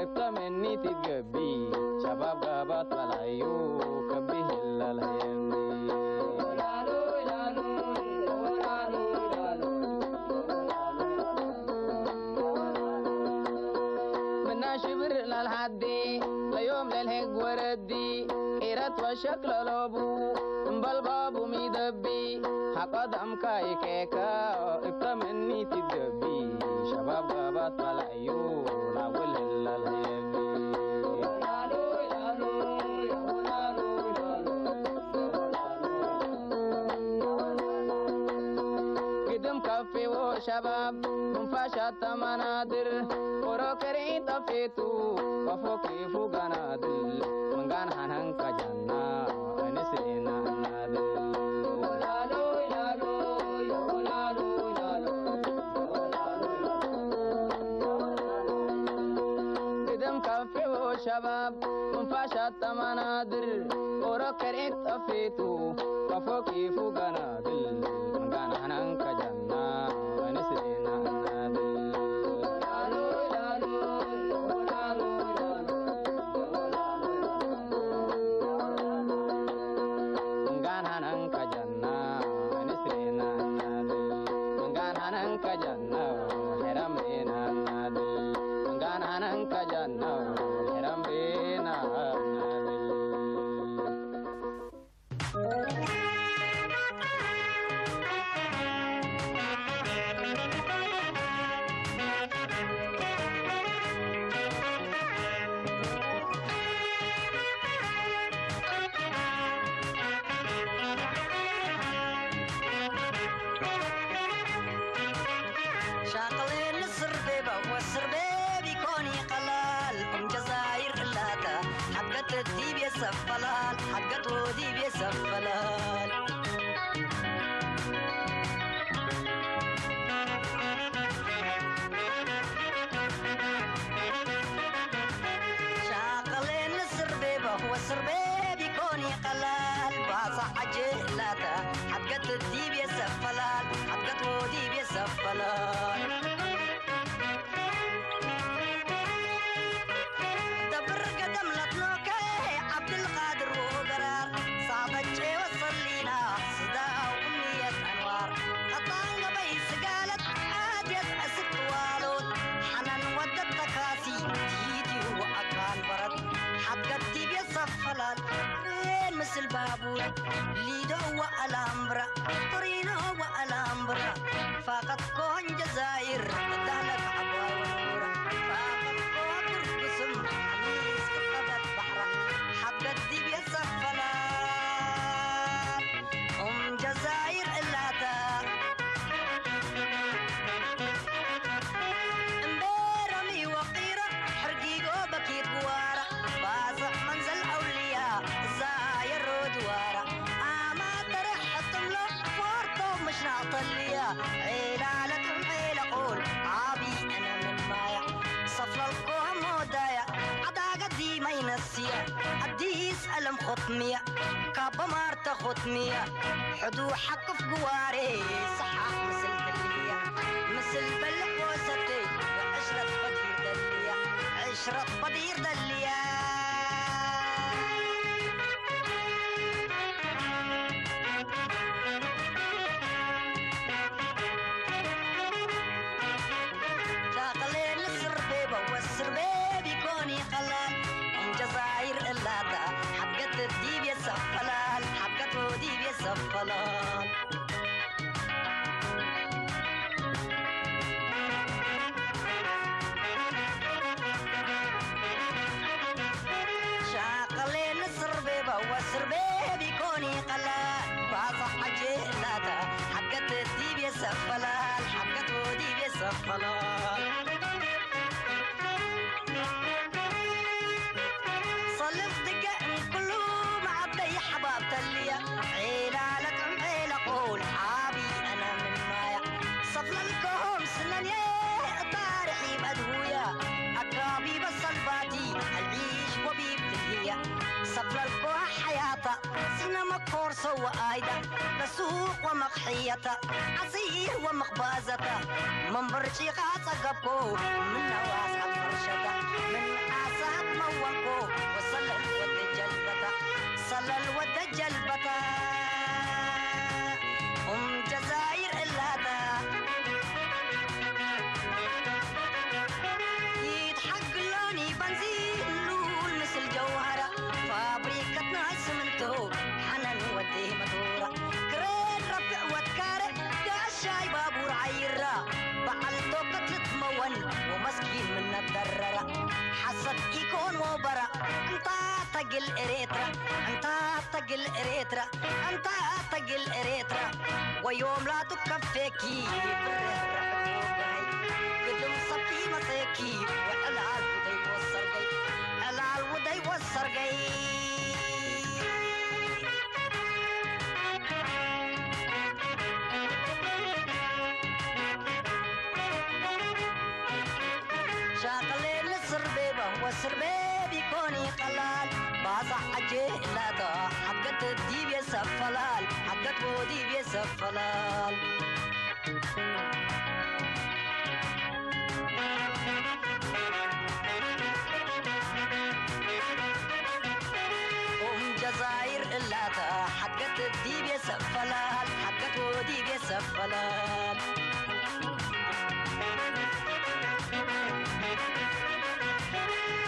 እብተ ምኒ ትትገቢ፣ ሸባብ ጋባት በላዩ ከብህ ለልሀየኒ። ምና ሽብር ለልሐዲ ለዮም ለልሄግ ወረዲ፣ ቂረት ወሸክ ለሎቡ እምበል ባቡ ሚደቢ፣ ሐቆ ደምካ ኢኬካ እብተ ምኒ ትትገቢ፣ ሸባብ ጋባት በላዩ ላውል ህለል ህየቢ። ግድም ከፊ ወሸባብ ምን ፋሻት ተመናድር፣ ኦሮ ከሬ ጠፌቱ ወፎ ኬፉ ገናድል፣ ምን ጋን ሐንሐን ከጃና እንስኤና እናድል። ግድም ከፊ ወሸባብ ምን ፋሻት ተመናድር፣ ኦሮ ከሬ ጠፌቱ ወፎ ኬፉ ገናድል፣ ምን ጋን ሐንሐን ከጃና እንስኤና እናድል። ምን ጋን ሐንሐን ከጃና እንስኤና እናድል። ምን ጋን ሐንሐን ከጃና ሄራምሬና እናድል። ምን ጋን ሐንሐን ከጃና ሄራምሬና እናድል። ሻቅሌን ስርቤ በወስርቤ ቢኮኒ ቀላል እም ጀዛይር እላተ ሐድገት ዲቤ ሰፈላል ሐድገት ወዲቤ ሰፈላል። ሻቅሌን ስርቤ በወስርቤ ቢኮኒ ቀላል ባሳ ሐጄ እላተ ሐድገት ዲቤ ሰፈላል ሐድገት ወዲቤ ሰፈላል። ደብር ገደም ለትኖከ ዐብድልቃድር ወገራር ሳበቼ ወሰሊና ስዳው እምየት አንዋር ቀጣን ገበይ ስጋለት አድየት ዕስብ ዋሎት ሐናን ወደት ተካሲ ቲቲዩ ወአካን በረት ሐድገት ዲቤ ሰፈላል ሬን ምስል ባቡር ሊዶ ወአላምብራ ቶሪኖ ወአላምብራ ፋቀት ኮን ጀዛይር ዳህለክ ዐባውራ ፋቀት ኮን ብርጉስም ሐሚስ ክቀበት በሕራ ኹትምየ፣ ካበ ማርተ ኹትምየ፣ ሕዱ ሐቅፍ ግዋሬ፣ ሰሓቅ ምስል ህልየ፣ ምስል በልዕ ወሰቴ፣ ወዕሽረት በዲር ደልየ፣ ዕሽረት በዲር ደልየ። ሻቅሌ ንስር ቤበ ወስር ቤብ ኢኮን ኢቀላል፣ እም ጀዛይር እላተ ሐብገት ዲብ የሰፈላል፣ ሐብገት ዲብ የሰፈላል። ሻቅሌ ንስር ቤበ ወስር ቤብ ኢኮን ኢቀላል፣ ባጽሕ ዐጄ እላተ ሐብገት ዲብ የሰፈላል፣ ሐብገት ዲብ የሰፈላል። ሰልፍ ድገ እምክሉ መዐበይ ሐባብ ተልየ፣ ዔላ ለቅም ዔላ ቆል ሓቢ አነ ምን ማያ። ሰፍለልኮም ስነንየ እታ ርሒብ አድሁየ፣ አካቢ በሰልባቲ አልዒሽ ወቢብ ትልህየ። ሰፍለልኮ ሐያታ ስነ መኮር ሰወ አይዳ ለሱቅ ወመቅሕየተ፣ ዐሲር ወመክባዘተ፣ ምን ብርጪቃ ጸገብኮ፣ ምን ነዋስ ዐድ ፈርሸተ፣ ምን ዓሳት መወንኮ፣ ወሰለል ወደ ጀልበተ፣ ሰለል ወደ ጀልበተ፣ እም ጀዛይር እላተ። ይትሐግሎኒ በንዚን ሉል ምስል ጀውሀረ፣ ፋብሪከት ናይ ስምንቶ ሐነን ወዴ መቶረ፣ ክሬን ረብዕ ወትካረ፣ ጋሻይ ባቡር ዓይራ፣ በዐል ቶከት ልትመወን ወመስኪን ምነ ተደረረ፣ ሐሰት ኢኮን ወበረ፣ እንታ ተግል ኤሬትረ፣ እንታ ተግል ኤሬትረ፣ እንታ ተግል ኤሬትረ፣ ወዮም ላቱ ከፌኪ፣ ብርህ ርሕቱ ገይ፣ ግድም ሰፊ መሴኪ፣ ወዕላል ውደይ ወሰርገይ፣ ዕላል ውደይ ወሰርገይ። ሻቅሌ ንስር ቤበ ወስር ቤብ ኢኮኒ ቀላል፣ ባጽዕ ዐጄ እላተ ሐብገት ዲብ የሰፈላል፣ ሐብገት ዲብ የሰፈላል። ኡም ጀዛይር እላተ ሐብገት ዲብ የሰፈላል፣ ሐብገት ዲብ የሰፈላል።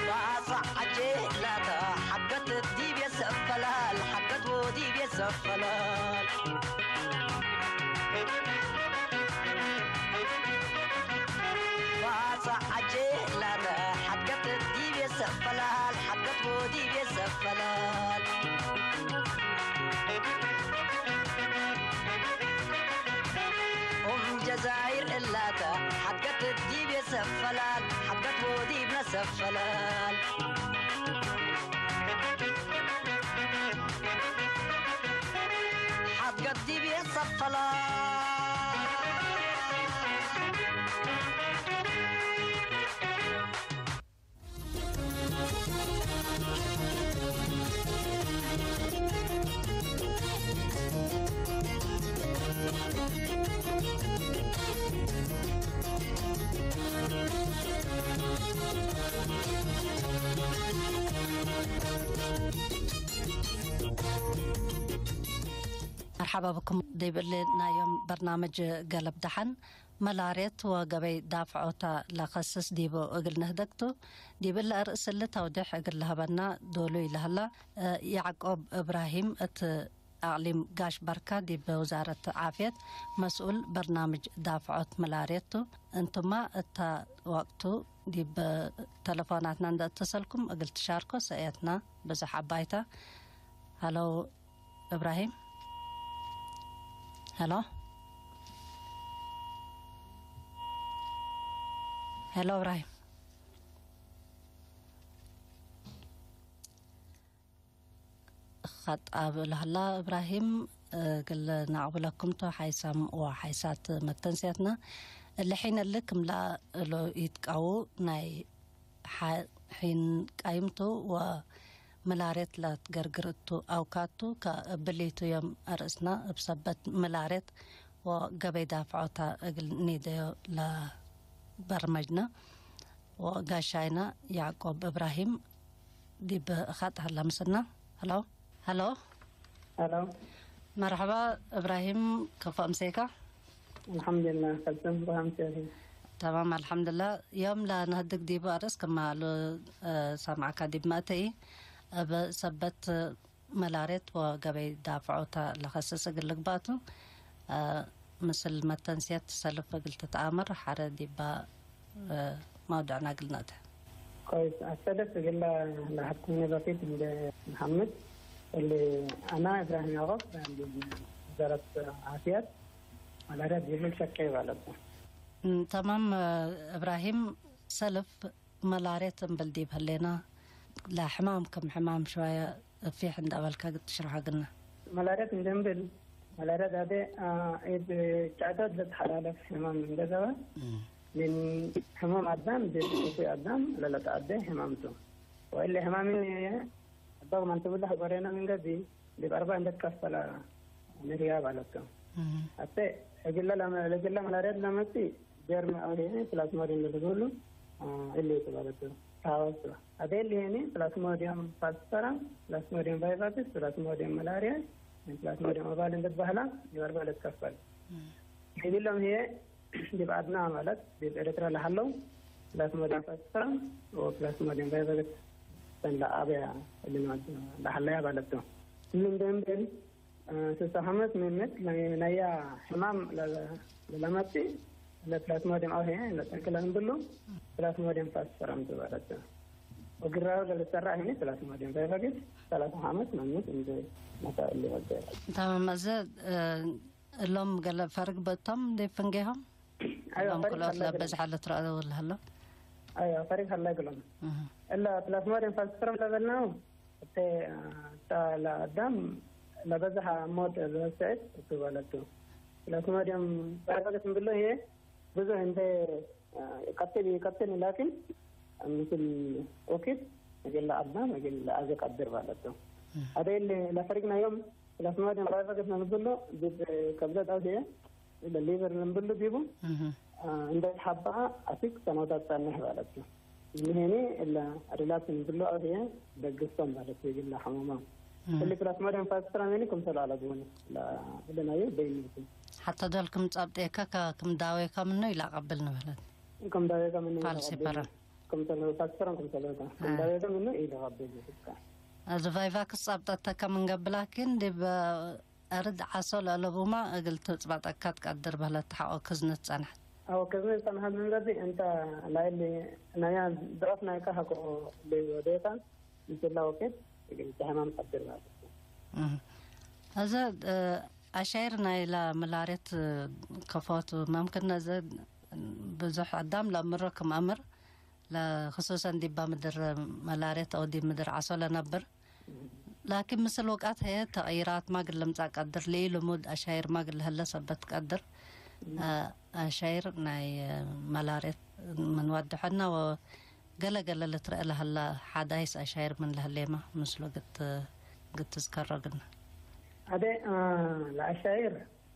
ባጽዕ ዐጄ እላተ ሐብገት ዲብ የሰፈላል፣ ሐብገት ዲብ የሰፈላል። ባጽዕ ዐጄ ላተ ሐብገት ዲብ የሰፈላል፣ ሐብገት ዲብ የሰፈላል። ኡም ጀዛይር እላተ ሐብገት ዲብ የሰፈላል፣ ሐብገት ዲብ ነሰፈላል። ሐብገት ዲብ የሰፈላል። መርሐባ ብኩም ዲብ እሊ ናይ ዮም በርናምጅ ገለብ ደሐን። መላርየት ወገበይ ዳፍዖታ ለከስስ ዲቡ እግል ንህደግ ቱ። ዲብ እሊ አርእስ እሊ ተውዴሕ እግል ለሀበና ዶሉይ ለህላ፣ ያዕቆብ እብራሂም እት አቅሊም ጋሽ በርካ ዲብ ውዛረት ዓፍየት መስኡል በርናምጅ ዳፍዖት መላርየት ቱ። እንቱማ እተ ወቅቱ ዲብ ተለፎናትና እንደ እተሰልኩም እግል ትሻርኮ ሰእየትና ብዙሕ አባይታ። ሀለው እብራሂም። ሄሎ፣ ሄሎ እብራሂም። ኸጣብ ለህላ እብራሂም፣ እግል ነአቅብለኩም ቱ፣ ሓይሳም ወሓይሳት መተንስያትና እሊ ሒን እሊ ክምላ እሉ ኢትቃዉ ናይ ሐ-፣ ሒን ቃይምቱ ወ ምላሬት ለትገርግር እቱ አውካቱ፣ ከእብሊቱ ዮም አርእስና እብ ሰበት ምላሬት ወገበይ ዳፍዖታ እግል ኒደዮ ለበርመጅነ። ወጋሻይነ ያዕቆብ እብራሂም ዲብ ኻጥ ሀለ ምስልና። ሀሎ፣ ሀሎ። ሀሎ። መርሐባ እብራሂም፣ ከፎ አምሴካ? አልሐምዱሊላህ፣ ከልተም በሃም ሴሪ። ተማም፣ አልሐምዱሊላህ። ዮም ለነህድግ ዲቡ አርእስ ክማ ሉ፣ እ፣ ሰምዐካ ዲብ መእተኢ፣ እብ ሰበት መላሬት ወገበይ ዳፍዖታ ለኸስስ እግል ልግባቱ፣ እ፣ ምስል መተንስየት ሰልፍ እግል ትትአመር ሐረ ዲባ፣ እ፣ መውዱዕና እግል ነአተ። ኮይስ፣ አሰለፍ እግለ ለሀብኩኒ በፊት እንደ መሐመድ እሊ አና እብራሂም ያዕቆብ እንዲ ወዛረት ዓፍየት መላሬት ዲብል ሸቄ ባለቡ። እም፣ ተማም፣ እ፣ እብራሂም፣ ሰልፍ መላሬት እምብል ዲብ ህሌና፣ ለሕማም ክም ሕማም ሽዋየ እፊሕ እንደ አበልካ እግል ትሽርሖ ግና። መላሬት እንደ እምብል፣ መላሬት አዴ፣ አ፣ እብ ጫዶት ለትሐላለፍ ሕማም እንደ ዘበ፣ እም። ምን ሕሙም አዳም ዲብ እኩይ አዳም ለለተአዴ ሕማም ቱ። ወእለ ሕማምን አባግ ማን ትብለህ ጎሬና ምን ገብእ፣ ዲብ አርባ እንደ ትከፈለ ንርያ ባለቱ። እም። አቴ እግለ ለመ-፣ ለእግለ መላሬት ለመጽእ ጀርም አው ሄኒ ፕላዝሞዲየም ለልብሉ፣ አ፣ እሊ ቱ ባለቱ። ታወስ አቴ እሊ ሄኒ ፕላዝሞዲየም ፋልሲፈረም፣ ፕላዝሞዲየም ቫይቫክስ፣ ፕላዝሞዲየም መላሪያ፣ ፕላዝሞዲየም ኦቫል እንደ ትበህላ ዲብ አርባ ለትከፈል። እም። እግሎም ህዬ ዲብ አድና ማለት ዲብ ኤረትርያ ለሀለው ፕላዝሞዲየም ፋልሲፈረም ወፕላዝሞዲየም ቫይቫክስ ሰን ለአበያ እሊ ለሀለያ ባለቱ። እሊ እንደ እምብል ስልሳ ሐመስ ምምት ነያ ሕማም ለለመጽእ ለፕላዝሞዲየም አው ህዬ ለጠንክለ እምብሉ ፕላዝሞዲየም ፋልሲፈረም ትበለት። ወግራሁ ለልትሰራ ህኒ ፕላዝሞዲየም ቫይቫክስ ሰላሳ ሐመስ ምምት እንደ መሳእል ሊወደ። ተማም፣ አዘ፣ እ፣ እሎም ገለ ፈርግ በቶም እንዴ ፍንጌሆም? አይዋ፣ እሎም ፈርግ ክልኦት ሀላ ግሎም። ለበዝሐ ለትረአ ወለሀሎ? አይዋ፣ ፈርግ ሀላ ግሎም። እህ። እለ ፕላዝሞዲየም ፋልሲፈረም ለበልናሁ፣ እተ፣ አ፣ ታ ለአዳም ለበዝሐ ሞት ለወሰዕት እቱ በለቱ። ፕላዝሞዲየም ቫይቫክስ እምብሎ ህዬ ብዙሕ እንተ፣ አ፣ ይቀትል ይቀትል፣ ላኪን ምስል ኦኪት እግል ለአዳም እግል ለአዜ ቀድር በለቱ። እህ። አደይ ለፈሪቅና ዮም ፕላዝሞዲየም ቫይቫክስ ለንብሎ ዲብ ከብዘት አው ህዬ ለሊቨር ለንብሎ ዲቡ፣ እህ። አ፣ እንደ ተሐበአ አስክ ሰኖታት ጸንሕ በለቱ። እሊ ሄኒ እለ ሪላክስ እንብሎ አው ህዬ ደግስቶም ማለት እግለ ሐሙማም። እም። እሊ ፕላዝሞዲየም ፋልሲፈረም ሄኒ ክምሰል አለቡኒ ለእለናዩ በይንቱ። ሐተ ዶል ክም ጸብጤከ ከ-፣ ክም ዳዌከ ምኑ ኢለአቀብል ንብለት። ክም ዳዌከ ምኑ ኢለአቀብል። ፋልሲፈረም። ክምሰል ፋልሲፈረም ክምሰል ወታ። ክም አ። ዳዌከ ምኑ ኢለአቀብል እስከ። አዚ ቫይቫክስ ጸብጠተከ ምን ገብእ ላኪን ዲብ አርድ ዐሶ ለአለቡመ እግል ትጽበጠከ ትቀድር በህለት ሐቆ ክዝነት ጸንሐት። አው ክዝነት ጸንሐት ምን ገብእ እንተ ናይሊ ናያ ድዕፍ ናይከ ሐቆ ወዴታ ምስላ ወኬት እግል ተሐማም ቀድር ማለት ነው። እህ። አዘ፣ እ፣ አሻይር ናይላ መላሬት ከፎቱ መምክን ነዘ ብዙሕ አዳም ለአምሮ ክም አምር ለክሱሰን ዲባ ምድር መላሬት አው ዲብ ምድር ዐሶ ለነብር። ላኪን ምስል ወቃት ህዬ ተቅይራት ማ እግል ልምጻእ ቀድር፣ ለኢልሙድ አሻይር ማ እግል ለህለ ሰበት ቀድር። አ-፣ አሻይር ናይ መላሬት ምን ወድሐና ወገለ ገለ ልትረአ ለሀላ ሐዳይስ አሻይር ምን ለህሌመ ምስሉ ግት-፣ ግትዝከሮ ግና። አዴ፣ አ፣ ለአሻይር፣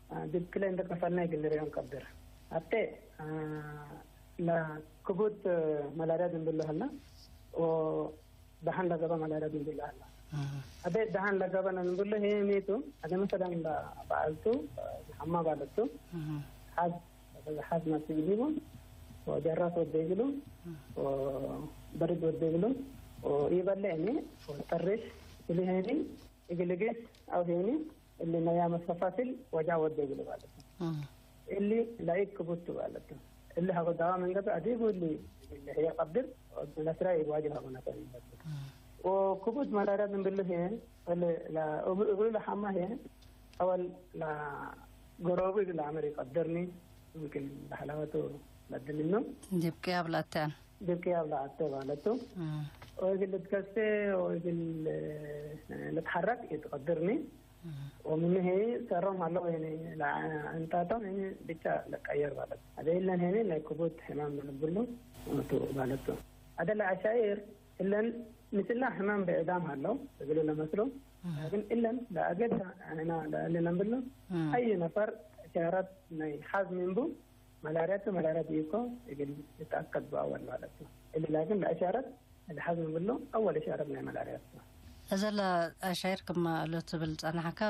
አ፣ ዲብ ክለ እንደ ከፈልነ እግል ንርኦም ቀድር። አቴ፣ አ፣ ለክቡድ መላርያ ዝንብሎ ሀላ ወደሐን ለገበ መላርያ ዝንብሎ ሀላ። እህ። አቴ ደሐን ለገበ ለንብሎ ህዬ ሚ ቱ፣ አዜ መሰለን ለበዐልቱ፣ ሐማ ባለቱ፣ እህ። ሐዝ፣ ሐዝ መጽእ ዲቡ፣ ወጀራስ ወዴ እግሉ፣ እህ። ወበርድ ወዴ እግሉ፣ ወኢበሌ እኔ፣ ወጠሬሽ እሊ ሄኒ፣ እግል እግል አው ሄኒ፣ እሊ ነያ መፈሳሲል ወጃ ወዴ እግሉ ማለት ነው። እም። እሊ ላኢክ ክቡድ ቱ ማለት ነው። እሊ ሀጎ ዳዋ ምን ገብእ አዲቡ እሊ፣ እሊ ህየ ቀድር ለስራይ ዋጅብ ሀጎ ነፈር ይበት። እም። ወክቡድ መላርያ ምን ብሉ ህየ፣ እሊ ላ-፣ እብ-፣ እግሉ ለሐማ ህየ፣ አወል ለጎሮቡ እግል ለአመር ይቀድርኒ፣ ሙምክን ለሐላወቱ ለድልኑ። ዲብ ቅያብ ለአተን። ዲብ ቅያብ ለአተ ማለቱ። እም። ወእግል ልትከሴ ወእግል ልትሐረክ ኢትቀድርኒ። እም። ወምኑ ህይ ሰሮም ሀለው ህኒ ለአንጣቶም ህኒ ብቻ ለቀየር ማለት። አደ እለን ህኒ ናይ ክቡድ ሕማም ልብሉ ቱ ማለቱ። አደ ለአሻይር እለን ምስላ ሕማም ብዕዳም ሀለው እግል ለመስሎ፣ እህ። ላኪን እለን ለአገድ አና ለእለ ለንብሎ፣ እህ። አይ ነፈር እሻረት ናይ ሐዝ ምንቡ፣ መላርያቱ መላርያት ኢኮ እግል ልትአከድ በአወል ማለት ነው። እሊ ላኪን ለእሻረት ለሐዝ ምንብሎ፣ አወል እሻረት ናይ መላርያት ነው። እዘ ለአሻይር ክመ እሉ ትብል ጸናሕከ፣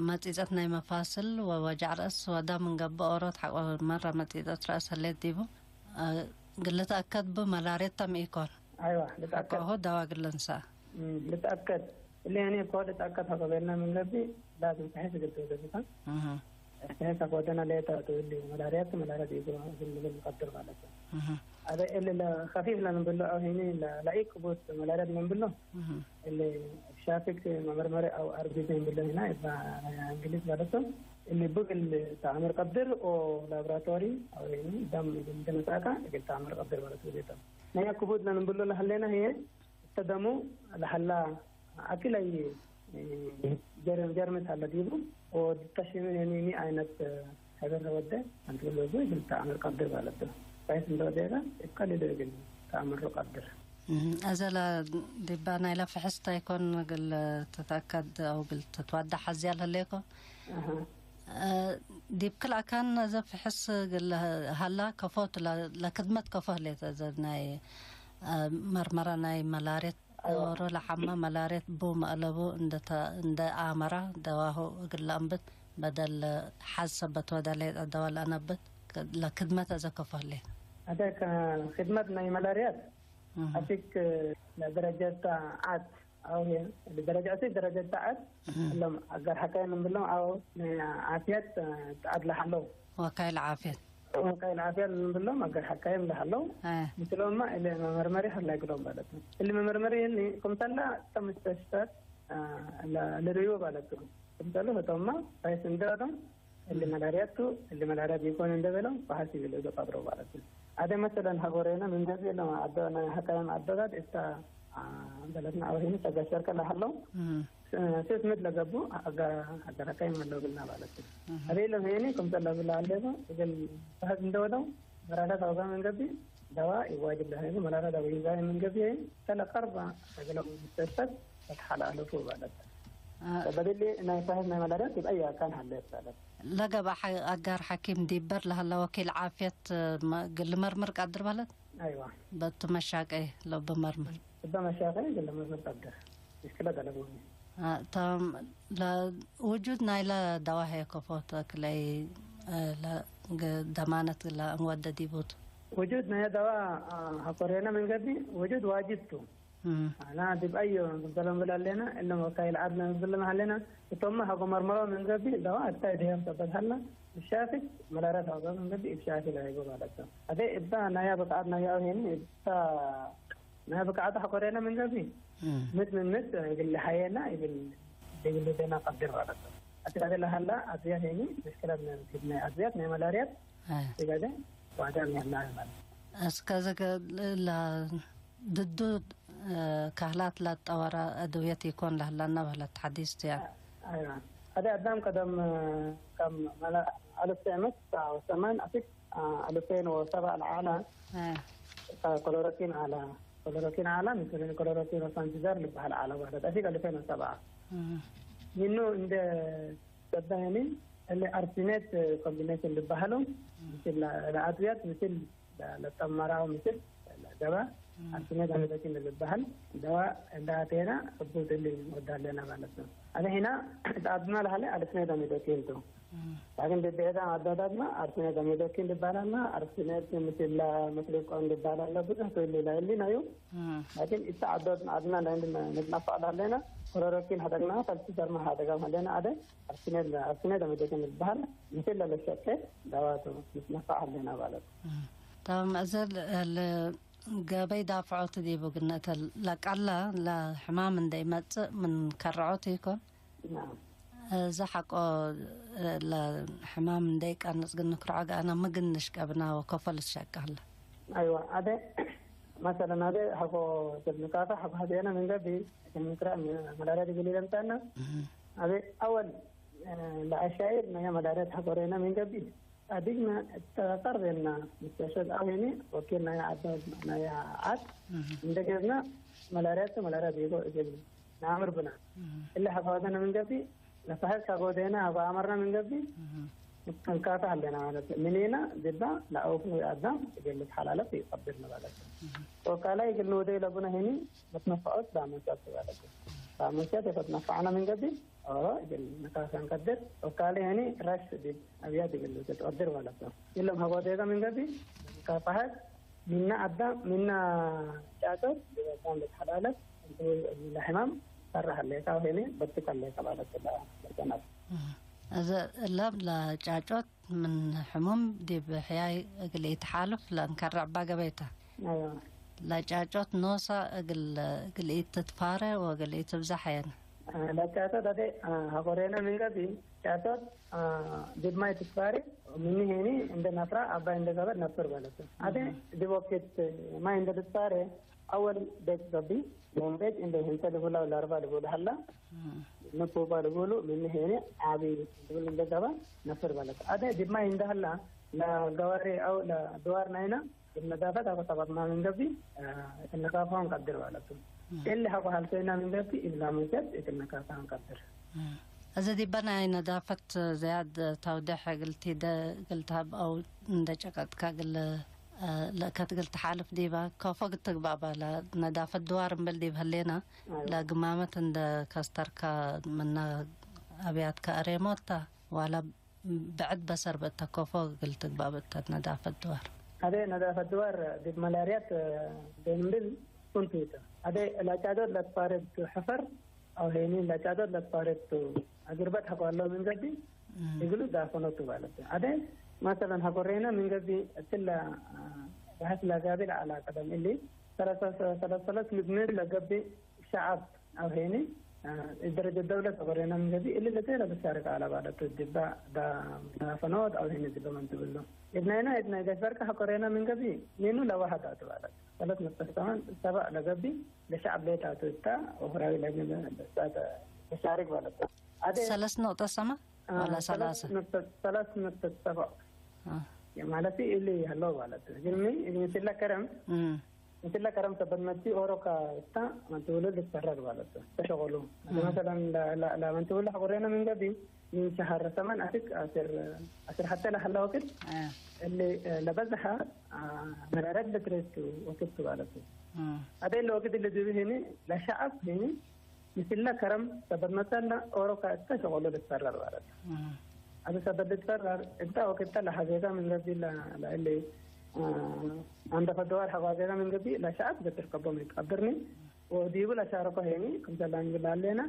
መጺጸት ናይ መፋስል ወወጃዕ ረአስ ወዳም እንገብእ ኦሮት ሐቆ መረ መጺጸት ረአስ ህሌት ዲቡ፣ እግል ልትአከድ ቡ መላርያት ተም ኢኮን። አይዋ፣ ልትአከድ። ሐቆሁ ደዋ እግል ልንሰአ። እም፣ ልትአከድ። እሊ ህኒ እኮ ልትአከድ ሐቆ ቤልና ምን ገብእ፣ ላዝም ተሐስ እግል ትወደብታ። እህ። ተሐስ ሐቆ ወደና ሌጠ ቱ እሊ መላርያት መላርያት ኢኮ እግል ልብል ንቀድር ማለት ነው። እህ። አደ እሊ ለከፊፍ ለምን ብሎ አው ህኒ ለ-፣ ለኢክቡት መላርያት ምን ብሎ? እህ። እሊ ሻፍክ መመርመሪ አው አርቢት ምን ብሎ ህና እባ እንግሊዝ ማለት ነው። እሊ ብግል ተአምር ቀድር ኦ ላብራቶሪ አው ህኒ ደም እግል ትነሳካ እግል ተአምር ቀድር ማለት ነው። ቤታ ነያ ክቡድ ለምን ብሎ ለህሌና ህየ እተ ደሙ ለሀላ አክል አይ ጀር-፣ ጀርምስ ሀለ ዲቡ ወድተሽምን ኒ አይነት ሀገር ወደ አንተ ለቡ እግል ተአምር ቀድር ማለት ነው። ባይስ እንደ ወደጋ እቀልል እግል ተአምር ቀድር። እህ፣ አዘ ለዲባ ናይለ ፍሕስ ታ ይኮን እግል ትትአከድ አው እግል ትትወደሕ ሐዝያል ህሌኮ? አሃ። እ፣ ዲብ ክል አካን አዘ ፍሕስ እግል ሀላ ከፎት ለ-፣ ለክድመት ከፎ ህሌት አዘ ናይ፣ እ፣ መርመረ ናይ መላርየት። አዎ። ዶሮ ለሐመ መላርየት ቡ መአለቡ እንደ ተ-፣ እንደ አመራ ደዋሁ እግል ለአንብት በደል ሐዝ ሰበት ወደ ሌጠ ደዋ ለአነብት ለክድመት አዘ ከፎ ህሌት። አተ ከክድመት ናይ መላርያት እህ። አሲክ ለደረጀት ዐት አው ህየ ደረጃ አሲክ ደረጀት ዐት እህ። እሎም አጋር ሐካይም እንብሎም አው ናይ ዓፍየት ዐት ለሀለው። ወካይል ዓፍየት። ወካይል ዓፍየት እንብሎም አጋር ሐካይም ለሀለው። አ። ምስሎማ እለ መመርመሪ ሀላይ ግሎም ማለት ነው። እሊ መመርመሪ እሊ ክምሰላ ተምስተሽፈት፣ አ፣ ለ-፣ ለርእዮ ማለት ነው። ክምሰሉ ህቶማ ራይስ እንደረዶም እሊ መላርያቱ፣ እሊ መላርያት ይኮን እንደበለው በሐሲብ እለ ቀብረው ማለት ነው። አደ መሰለን ሀጎሬነ ምን ገዜ ለማ አደ-፣ ሐካይም አደጋድ እስታ፣ አ፣ በለትና አውሂን ተገሸርከ ለሀለው እም። ስ-፣ ስስ ምድ ለገቡ አገ-፣ አገር ሐካይም አለው ብልና ማለት ነው። እም። አቤ ለምሄኒ ክምሰለ ብላ አለበ እግል በሐዝ እንደወደው መራዳት አውጋ ምን ገቢ ደዋ ይዋጅብ ለሀይቡ መራዳት አውጋ ምን ገቢ ተለ ቀርባ እግለው ምስተሽፈት ፈትሐ ለአለፉ ማለት ነው። አ- በደሌ ናይ ፈህም ናይ መላርያት እብ አይ አካን ሀለ ይሳለፍ። ለገብአ ሐ-፣ አጋር ሐኪም ዲብ በር ለሀለ ወኪል ዓፍየት፣ መ-፣ እግል ልመርምር ቀድር በለት? አይዋ። በቱ መሻቀይ ለቡ መርምር። እበ መሻቀይ እግል ልመርምር ቀድር። ምሽክለ ገለቡ። አ፣ ተም-፣ ለውጁድ ናይለ ደዋ ሄ ከፎ ተክለይ፣ አ፣ ለ-፣ ገ-፣ ደማነት ለእንወደ ዲቡት። ውጁድ ናይ ደዋ፣ አ፣ ሀቆሬነ ምን ገቢ ውጁድ ዋጅብ ቱ። እም። አና ዲብ አዮ ክምሰሎም ብላለና፣ እሎም ወካይል ዐድነ እብልም ሀለና፣ እቶመ ሀጎ መርመሮ ምን ገብእ፣ ደዋ እተ እድሄም ሰበት ሀላ፣ እብ ሻፊ መላረት ሀጎ ምን ገብእ፣ እብ ሻፊ ለሀይቦ ማለት ነው። አዜ እባ ናያ ብቅዓት ናያ አውሄኒ፣ እባ ናያ ብቅዓት ሐቆሬነ ምን ገብእ፣ እም። ምት ምን ምት እግል ሀየና፣ እግል፣ እግል ደና ቀድር ማለት ነው። አዜ አዜ ለሀላ አዝያት ሄኒ፣ ምሽክለት ናይ አዝያት ናይ መላርያት፣ አይ። እገደ ዋዳ ምህና ማለት። እስከ ዘገ ለ-፣ ድዱ፣ እ፣ ካህላት ለጠወረ አድውየት ኢኮን ለህለና በህለት ሐዲስ ቱ ያ። አይዋ። አደ አዳም ቀደም፣ እ፣ ከም መለ-፣ አልፍ ተዕመት ወሰማን አስክ፣ አ፣ አልፌን ወሰብዓ ለዓላ፣ አ። ከክሎሮኪን ዓላ፣ ክሎሮኪን ዓላ፣ ምስልን ክሎሮኪን ወሳንቲዛር ልበሃል ዓላ ማለት አስክ አልፌን ወሰብዓ። እ። ምኑ እንደ ሰባየኒ እለ አርሲኔት ኮምቢኔሽን ልበሃሉ፣ እ። ምስል ለአድውያት ምስል ለጠመራው ምስል ለደዋ እም። አርሲኔት አሚዶኪን ልበሃል ደዋ እንደ አቴና እቡ ድል ወዳለና ማለት ነው። አነ ሂና አድማ ለሀለ አርሲኔት አሚዶኪን ቱ። እም። ላኪን ብብዕዳ አዳዳድማ አርሲኔት አሚዶኪን ልበሃልና አርሲኔት ምስል ለመስሊቆን ልበሃላለ ብዙሕ ትውል ላይሊ ናዩ። እም። ላኪን ኢታ አዳድማ አድማ ለእንድ ንትነፋዕ ለሀለና ክሎሮኪን ሀደግና ፈልሲ ደርማ ሀደጋ ሀለና አደ አርሲኔት፣ አርሲኔት አሚዶኪን ልበሃል ምስል ለለሸቄ ደዋ ቱ ንትነፋዕ ሀለና ማለት። እም። ተማም፣ እዘ ለ-፣ ገበይ ዳፍዖት ዲቡ ግነ እተ ለቀለ ለሕማም እንደ ኢመጽእ ምን ከርዖት ኢኮን? ናም። እዘ ሐቆ ለሕማም እንደ ኢቀንጽ ግን ንክርዖ ገአና ምግን ንሽቀብና ወከፎ ልትሸቀለ። አይዋ፣ አደ መሰለን አደ ሐቆ ስብ ንቃፈ ሐቆ ሀቤነ ምን ገብእ፣ እግል ንክረ መላርያ ዲግሊ ለምጻና፣ እህ። አቤ አወል፣ እ፣ ለአሻይር ነየ መዳርየት ሐቆሬነ ምን ገብእ፣ አድግነ እተ ቀርቤና ምስተሸድ አው ሄኒ ወኪል ናየ ዐድ፣ ናየ ዐድ እህ። እንደ ገብና መላርያቱ መላርያ ዴጎ እግል ነአምር ብነ። እህ። እሊ ሐቆ ሀጎደነ ምን ገብእ፣ ለፈሀስ ሐቆ ሀጎዴነ ሐቆ አመርነ ምን ገብእ፣ እህ። እንካተ ሀሌነ ማለት ምኒነ ዲባ ለአውፍን ወአዳም እግል ልትሐላለፍ ኢቀድርነ ማለት። እህ። ወቃላይ እግል ንውዴ ለቡነ ህኒ መትነፈዖት ዳመንሰት ማለት። ዳመንሰት የተትነፈዐነ ምን ገብእ፣ ኦ፣ እግል ንካሰ እንቀድር። ወቃላይ ህኒ ረሽ ዲብ አብያት እግል ልትቀድር ማለት ነው። እሎም ሐቆ ሀጎዴከ ምን ገብእ፣ ካፋሀት ምነ አዳም ምነ ጫጮት ዲበ ልትሐላለፍ፣ እንቱ ለሕማም ፈርህ ሀሌከ ወሄኒ በትክ ሀሌከ ማለት ለሰነት። እዘ እለ ለጫጮት ምን ሕሙም ዲብ ሕያይ እግል ኢትሓልፍ ለእንከርዕ እባ ገበይ ተ። አዎ። ለጫጮት ኖሰ እግል፣ እግል ኢትትፋሬ ወእግል ኢትብዘሕ ሄነ። ለጫጮት አዜ ሐቆሬነ ምን ገብእ፣ ጫጮት ዲብ ማይ ትትፋሬ፣ ምኒ ሄኒ እንደ ነፍራ አባይ እንደ ገበር ነፍር በለቱ። አዜ እህ። ዲብ ወቅት ማይ እንደ ትትፋሬ፣ አወል ቤት ገብእ፣ ምን ቤት እንደ ህንተ ልቡላ ለአርባ ልቡላ ሀላ፣ እህ። ንቡባ ልቡሉ፣ ምኒ ሄኒ ዓቢ ልቡል እንደ ገባ ነፍር በለቱ። አዜ ዲብ ማይ እንደ ሀላ፣ ለገዋሬ አው ለድዋር ናይና፣ እብ ነዳፈት ሐቆ ጠበጥና ምን ገብእ፣ እትነካፈ እንቀድር ባለቱ። እም። እሊ ሐቆ ሀልፈይና ምን ገብእ፣ እብ ላመንሰት እትነካፈ እንቀድር። እም። እዘ ዲበ ናይ ነዳፈት ዘያድ ተውዴሕ እግል ቲደ እግል ተሀብ አው እንደ ጨቀጥከ እግል፣ እ፣ ለእከት እግል ተሓልፍ ዲበ ከፎ እግል ትግባእ በለ። ነዳፈት ድዋር እምብል ዲብ ህሌና፣ አዎ። ለግማመት እንደ ከስተርከ ምነ አብያትከ አሬሞት ተ፣ ዋላ ብዕድ በሰር ብእተ ከፎ እግል ትግባእ ብእተ ነዳፈት ድዋር። አዜ ነዳፈት ድዋር ዲብ መላርያት ደንብል ኩንቱ ተ። አዜ ለጫዶት ለትፋሬድ ቱ ሕፈር አው ሄኒ ለጫዶት ለትፋሬድ ቱ አግርበት ሐቆ አለው ምን ገብእ እም። እግሉ ዳፈኖቱ ባለት። አዜ መሰለን ሐቆሬነ ምን ገብእ እትለ በሐስ ለጋቢ ለአላ ቀደም እሊ ሰለሰ፣ ሰለሰ፣ ሰለስ ምድምር ለገብእ ሸዐብ አው ሄኒ፣ አ፣ እብ ደረጀት ደውለት ሐቆሬነ ምን ገብእ፣ እሊ ለቴ ለልትሻርክ ዐለ ባለቱ፣ ዲባ ዳ-፣ ዳፈኖት አው ሄኒ ዲበ ምን ትብሎ። እድናይና፣ እድናይ ጋሽ በርከ ሐቆሬነ ምን ገብእ፣ ኒኑ ለዋህድ አቱ ባለት። ሰለስ ነጥብ ሰማን ሰበዕ ለገብእ፣ ለሸዐብ ሌት አቱ እታ፣ ወፍራዊ ለግል ለሳተ ተሻርክ ባለቱ። አደ ሰለስ ነጥብ ሰማን አ፣ ወላ ሰለስ ሰላሳ? ነጥብ፣ ሰለስ ነጥብ ሰበዕ። አ። የማለቲ እሊ ሀለው ባለቱ። ግን ሚ፣ እግል ምስለ ከረም፣ እም። ምስለ ከረም ሰበት መቲ ኦሮካ እታ መንትውሉ ልትፈረግ ባለቱ። ተሸቆሉ። እም። መሰለን ለ-፣ ለ-፣ ለመንትውሉ ሐቆሬነ ምን ገብእ፣ ምን ሸሀር ሰመን አስክ አስር፣ አስር ሐተ ለሀለ ወቅት አ። እሊ ለበዝሐ፣ አ፣ መረረት ልትሬቱ ወቅት ባለቱ። እም። አደ ለወቅት ልድብ ህኒ ለሸዐብ ህኒ ምስለ ከረም ሰበት መጸለ ኦሮካ እተ ሸቆሉ ልትፈረር ባለት። እም። አብ ሰበት ልትፈረር እተ ወቅተ ለሐዜጋ ምን ገብእ ለ-፣ ለእሊ፣ አ፣ አንደፈ ደዋር ሐቋዜጋ ምን ገብእ ለሸዐብ ልትርከቦም ልትቀብርኒ ወዲቡ ለሻረኮ ሄኒ ክምሰል ላንግል ሀሌነ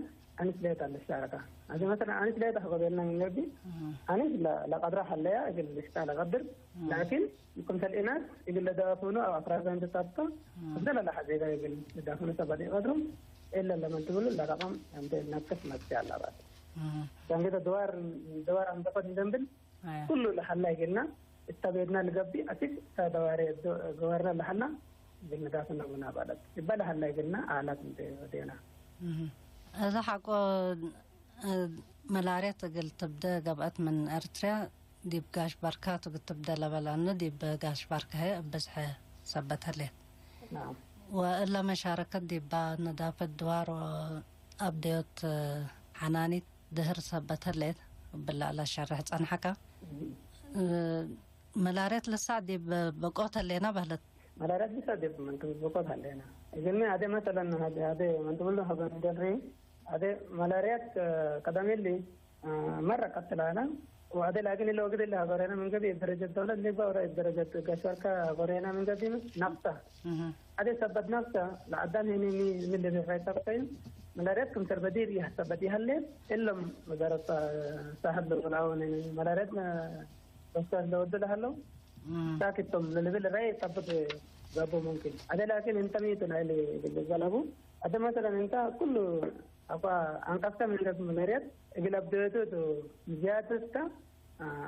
አንስ ሌጠ ልትሻረካ። አዜ መሰለን አንስ ሌጠ ሐቆ ቤልና ምን ገብእ እም። አንስ ለ-፣ ለቀድራ ሀለያ እግል ልሽቃ ለቀድር እም። ላኪን ክምሰል ኢናስ እግል ለዳፍኑ አው አፍራዛን ትታቶ እም። ክምሰል ለሐዜጋ እግል ለዳፍኑ ሰበት ኢቀድሩ። እለ ለመን ትብሉ ለረቀም እንዴ ነቅስ መጽእ አለባት። እም። ደንግደ ድዋር፣ ድዋር አንደፈት እንደንብል አያ። ኩሉ ለሀላ እግልና እተ ቤድና ልገብእ አስክ እተ ደዋሬ ዶ-፣ ገወርነ ለሀላ እግል ንዳፍነ ቡና ባለት። እበ ለሀላ እግልና አላት እንዴ ወዴና። እም። እዘ ሐቆ፣ እ፣ መላርየት እግል ትብደ ገብአት ምን ኤርትርያ ዲብ ጋሽ በርካቱ እግል ትብደ ለበላነ ዲብ ጋሽ በርካሄ እብ ብዝሐ ሰበት ህሌት። ናም። ወእለ መሻረከት ዲባ ነዳፈት ድዋር ወአብደዮት ሐናኒት ድህር ሰበት ህሌት እብላ ለሸርሕ ጸንሐከ። እም። እ፣ መላርየት ልሳዕ ዲብ በቆት ህሌና በህለት። መላርየት ልሳዕ ዲብ መንትብ በቆት ህሌና። እግልሚ አደ መሰለን አደ መንትብ ሉ ሀበ ንደልሪ አደ መላርያት ቀደም እሊ መረ ቀትላነ ወአደ ላኪን እለ ወግድ እለ ሀገሬነ ምን ገብእ እብ ደረጀት ደውለት ሊግበእ ወረ እብ ደረጀት ገሸርከ ሀገሬነ ምን ገብእ ነፍሰ። እህ። አደ ሰበት ነፍሰ ለአዳም ሄኒ ሚ፣ ሚ ልብል ራይ ጠብቀዩ መላርያት ክምሰል በዲር ይሐሰበት ይሀሌ እሎም ወዛረት ሳሕብ ለወላውን መላርያት በስተት ለወዱ ለሀለው እም። ሳክቶም ለልብል ራይ ጠብቅ ገቡ ሙምኪን። አደ ላኪን እንተ ሚቱ ናይ ልብል ዘለቡ አደ መሰለን እንተ ኩሉ አኳ አንቀፍተ ምን ገብእ መላርያት እግል አብደቱ ቱ ዝያደት ተ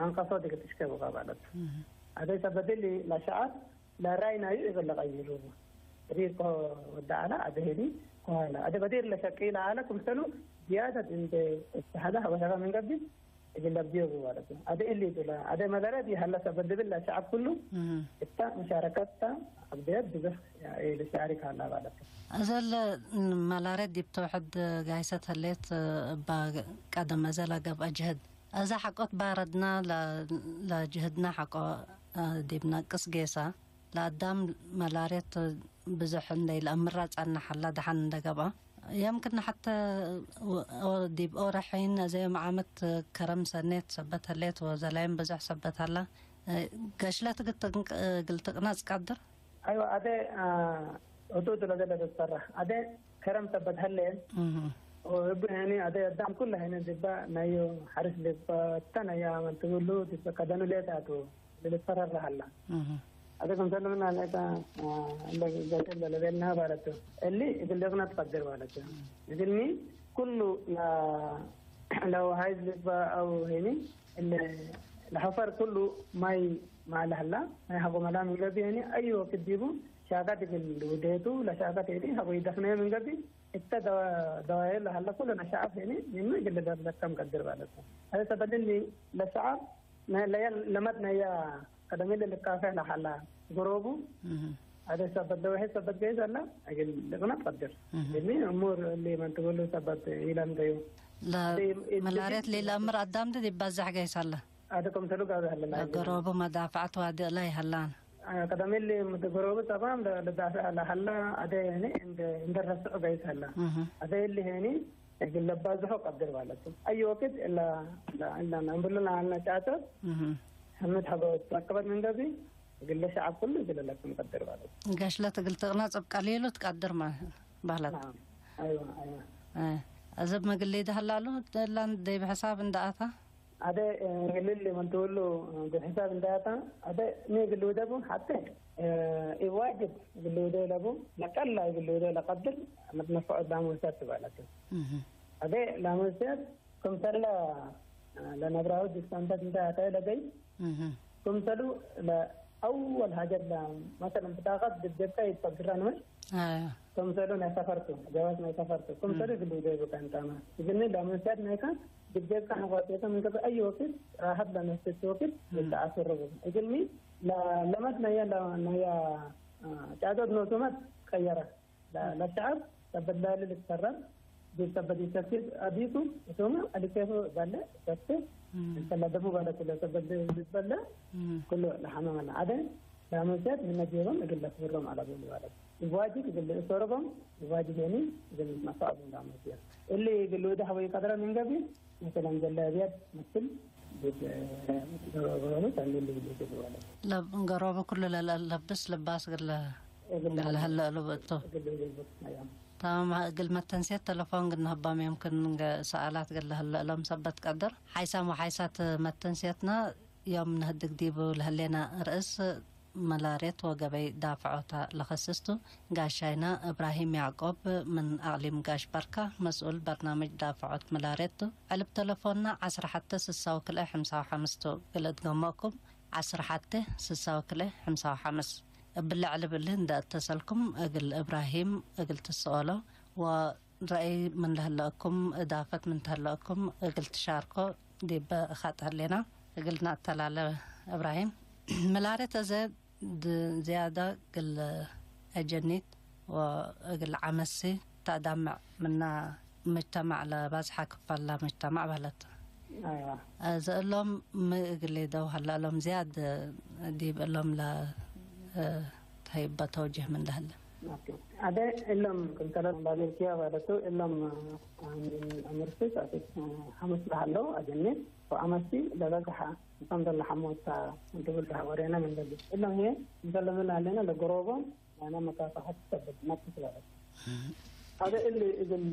አንቀፎ ድግል ትሽከ ቡቃ ባለት። እህ። አደ ሰበት እሊ ለሸዐብ ለራይ ናዩ እግል ለቀይሩ። ሪቆ ወደ አለ አደ ሄዲ ከኋላ አደ በዲር ለሸቂ ለአለ ክምሰሉ ዝያደት እንደ እስተሐለ ሀበሸቀ ምን ገብእ እግል ለብድዮ ቡ ማለት ነው። አደ እሊ ቱ ለአደ መለረድ ይሀለ ሰበት ልብል ለሸዐብ ኩሉ እህ። እታ መሻረከት ታ አብደየት ብዙሕ ልሻሪክ ሀላ ማለት ነው። እዘ ለመላሬት ዲብ ተውሕድ ጋይሰት ህሌት እባ ቀደም እዘ ለገብአ ጅህድ እዘ ሐቆት ባረድና ለ-፣ ለጅህድና ሐቆ ዲብ ነቅስ ጌሰ። ለአዳም መላርየት ብዙሕ እንዴ ለአምራ ጸንሕ ሀላ፣ ደሐን እንዴ ገብአ። የምክን ሐተ ወ-፣ ዲብ ኦረ ሐይን አዜ መዓመት ከረም ሰኔት ሰበት ህሌት ወዘላይም ብዙሕ ሰበት ሀላ፣ ገሽለት እግል ትቅነጽ ቀድር። አይወ፣ አዜ፣ አ፣ ህዱድ ለዘ ለትትፈረህ፣ አዜ ከረም ሰበት ሀሌ፣ እህ። ወእብ ሄኒ አዜ አዳም ኩለ ሄኒ ዲባ ናዩ ሐርስ ዲባ ተነያ መንትብሉ ዲባ ከደኑ ሌጣቱ። ልትፈረር ለሀላ። እህ። አዜ ክምሰል ምን አለቀ፣ አ፣ እንደ ገጠር ለለቤልናሀ ባለቱ። እሊ እግል ልቅነ ትቀድር ባለቱ። እግልሚ ኩሉ ለ-፣ ለወሃይዝ ልግባ አው ሄኒ እለ ለሐፈር ኩሉ ማይ ማለ ሀላ፣ ማይ ሐቆ መላ ምን ገብእ ሄኒ አዩ ወቅት ዲቡ ሻቀት እግል ውዴቱ ለሻቀት ሄኒ ሐቆ ይደፍነየ ምን ገብእ እተ ደዋ-፣ ደዋየ ለሀላ ኩሉ ለሸዐብ ሄኒ ምኑ እግል ልደር ለከም ቀድር ባለቱ። አዜ ሰበልኒ ለሸዐብ ነ-፣ ለየ-፣ ለመት ነየ ቀደም እሊ ልካፈሕ ለሀላ ገሮቡ፣ እህ። አዜ ሰበት ለወሐይዝ ሰበት ገይስ ሀላ፣ እግል ልቅነ ቀድር። እህ። እሊ እሙር እሊ መንትብሉ ሰበት ኢለምደዩ። ለ-፣ አዜ ኢ-፣ መላርየት ኢትሽል ሌላ እምር አዳም ድድ ይባዛሕ ገይስ ሀላ። አዜ ክምሰሉ ጋብእ ሀለ ለገሮቡ መዳፍዐት ዋድእ ላይ ሀላን። አ፣ ቀደም እሊ ገሮቡ ጠባም ለ-፣ ልዳፍዕ ለሀላ፣ አዜ እኔ እንደ፣ እንደ ረስዑ ገይስ ሀላ። እህ። አዜ እሊ ሄኒ እግል ለባዝሖ ቀድር ባለቱ። አይ ወቅት እላ፣ እላ፣ እላ እምብሉ ለአነ ጫጨት እህ። ህምት ሐጎ ትረክበት ምን ገብእ፣ እግል ለሸዐብ ኩሉ እግል ለለክም ቀድር ባለቱ። ገሽለት እግል ትቅነጽ እብ ቀሊሉ ትቀድር ማ-፣ ባለት። ናም። አይዋ፣ አይዋ። እ፣ እዝብ ምግል ሊደ ህላሉ፣ እላን ደይብ ሕሳብ እንደ አታ? አደ፣ እ፣ እግል ሊ መንትብሉ፣ እ፣ እግል ሕሳብ እንደ አታ፣ አደ ሚ እግል ውደቡ ሐቴ፣ እ፣ ኢዋጅብ እግል ውደ ለቡ፣ ለቀላ እግል ውደ ለቀድር፣ መትነፈዑ ላሙ ሰት ባለቱ። እህ። አዜ ላመሰት ክምሰለ ለነብራሁ ዲብ ሰንተት እንተ አተየ ለገይ፣ እህ። ክምሰሉ ለአወል ሐጀት ለ-፣ መሰለን ብጣቀት ዲብ ጀብከ ኢትፈግረ ንመ፣ አያ። ክምሰሉ ናይ ሰፈርቱ፣ ጀዋዝ ናይ ሰፈርቱ፣ ክምሰሉ እም። እግል ውዴ ብከ እንታመ። እግኒ ለመሰት ናይከ ዲብ ጀብከ ሐቆቴከ ምን ገብእ አይ ወቅት ራሐት ለነፍስ ወቅት እም። ልትአስርቡ። እግልሚ ለ-፣ ለመት ነየ ለ-፣ ነየ፣ አ፣ ጫዶት ኖሱመት ቀየረ። ለ-፣ ለሸዐብ ሰበት ላሊ ልትሰረር፣ ዲብ ሰበት ኢሰክት አዲቱ፣ እቱመ አልኬፉ በለ፣ ሰክት፣ እም። እንተ ለደሙ በለ ኩለ ሰበት ልትበለ፣ እም። ኩሉ ለሐመመ ለዐደ፣ ለአመንስያት ምነ ጄቦም እግል ለትብሮም አለቡ ልባለት። እብ ዋጅብ እግል ልእሰሮቦም፣ እብ ዋጅብ ሄኒ እግል መሳአቦም ለአመንስያት። እሊ እግል ልውደሕ ወይቀድረ ምን ገብእ፣ መሰለን ጀላብያት መስል፣ ዲብ፣ እ፣ ገሮቡ ሰኒ እሊ እግል ልውደሕ ወለ። ለብ-፣ ገሮቡ ኩሉ ለለለብስ ልባስ እግል እግል ለሀለ እሉ ብእቱ። እግል ልውደሕ ወለ። ታማም፣ እግል መተንስየት ተለፎን እግል ነሀባም የምክን ሰአላት እግል ለሀለ እሎም ሰበት ቀድር። ሓይሳም ወሓይሳት መተንስየትና ዮም ነህድግ ዲቡ ለህሌና ርእስ መላሬት ወገበይ ዳፍዖታ ለኸስስቱ ጋሻይና እብራሂም ያዕቆብ ምን አቅሊም ጋሽ በርካ መስኡል በርናምጅ ዳፍዖት መላሬት ቱ። ዕልብ ተለፎንና ዐስር ሐቴ ስሳ ወክልኤ ሕምሳ ወሐምስ ቱ። እግል እትገመኩም ዐስር ሐቴ ስሳ ወክልኤ ሕምሳ ወሐምስ። እብለ ዕልብ እሊ እንደ እተሰልኩም እግል እብራሂም እግል ትስኦሎ ወ ረአይ ምን ለህለአኩም፣ እዳፈት ምን ተህለአኩም እግል ትሻርኮ ዲበ እካጥ ህሌና። እግል ነአተላለ እብራሂም፣ ምላሬት አዜ ድ-፣ ዝያዳ እግል አጀኒት ወእግል ዐመሲ ተአዳምዕ ምና ምጅተማዕ ለባዝሐ ክፋል ለምጅተማዕ በህለት። አይዋ። አዜ እሎም ሚ እግል ሌደው ሀለ እሎም ዝያድ ዲብ እሎም ለ-፣ እ፣ ተህይበ ተውጅህ ምን ለህለ? ኦኬ። አደ እሎም ክምሰለ ባቤልኪያ ባለቱ እሎም አምርሲ ጻፊት ሐሙስ ለሀለው አጀኔ ወአመሲ ለበዝሐ እንቶም ለሐሞታ እንድብል ወሬነ ምን ለብል እሎም ህዬ እንሰለ ምን አለነ ለጎሮቦም ያነ መካፋሐት ሰበት ነቅስ ባለት። አደ እሊ እግል፣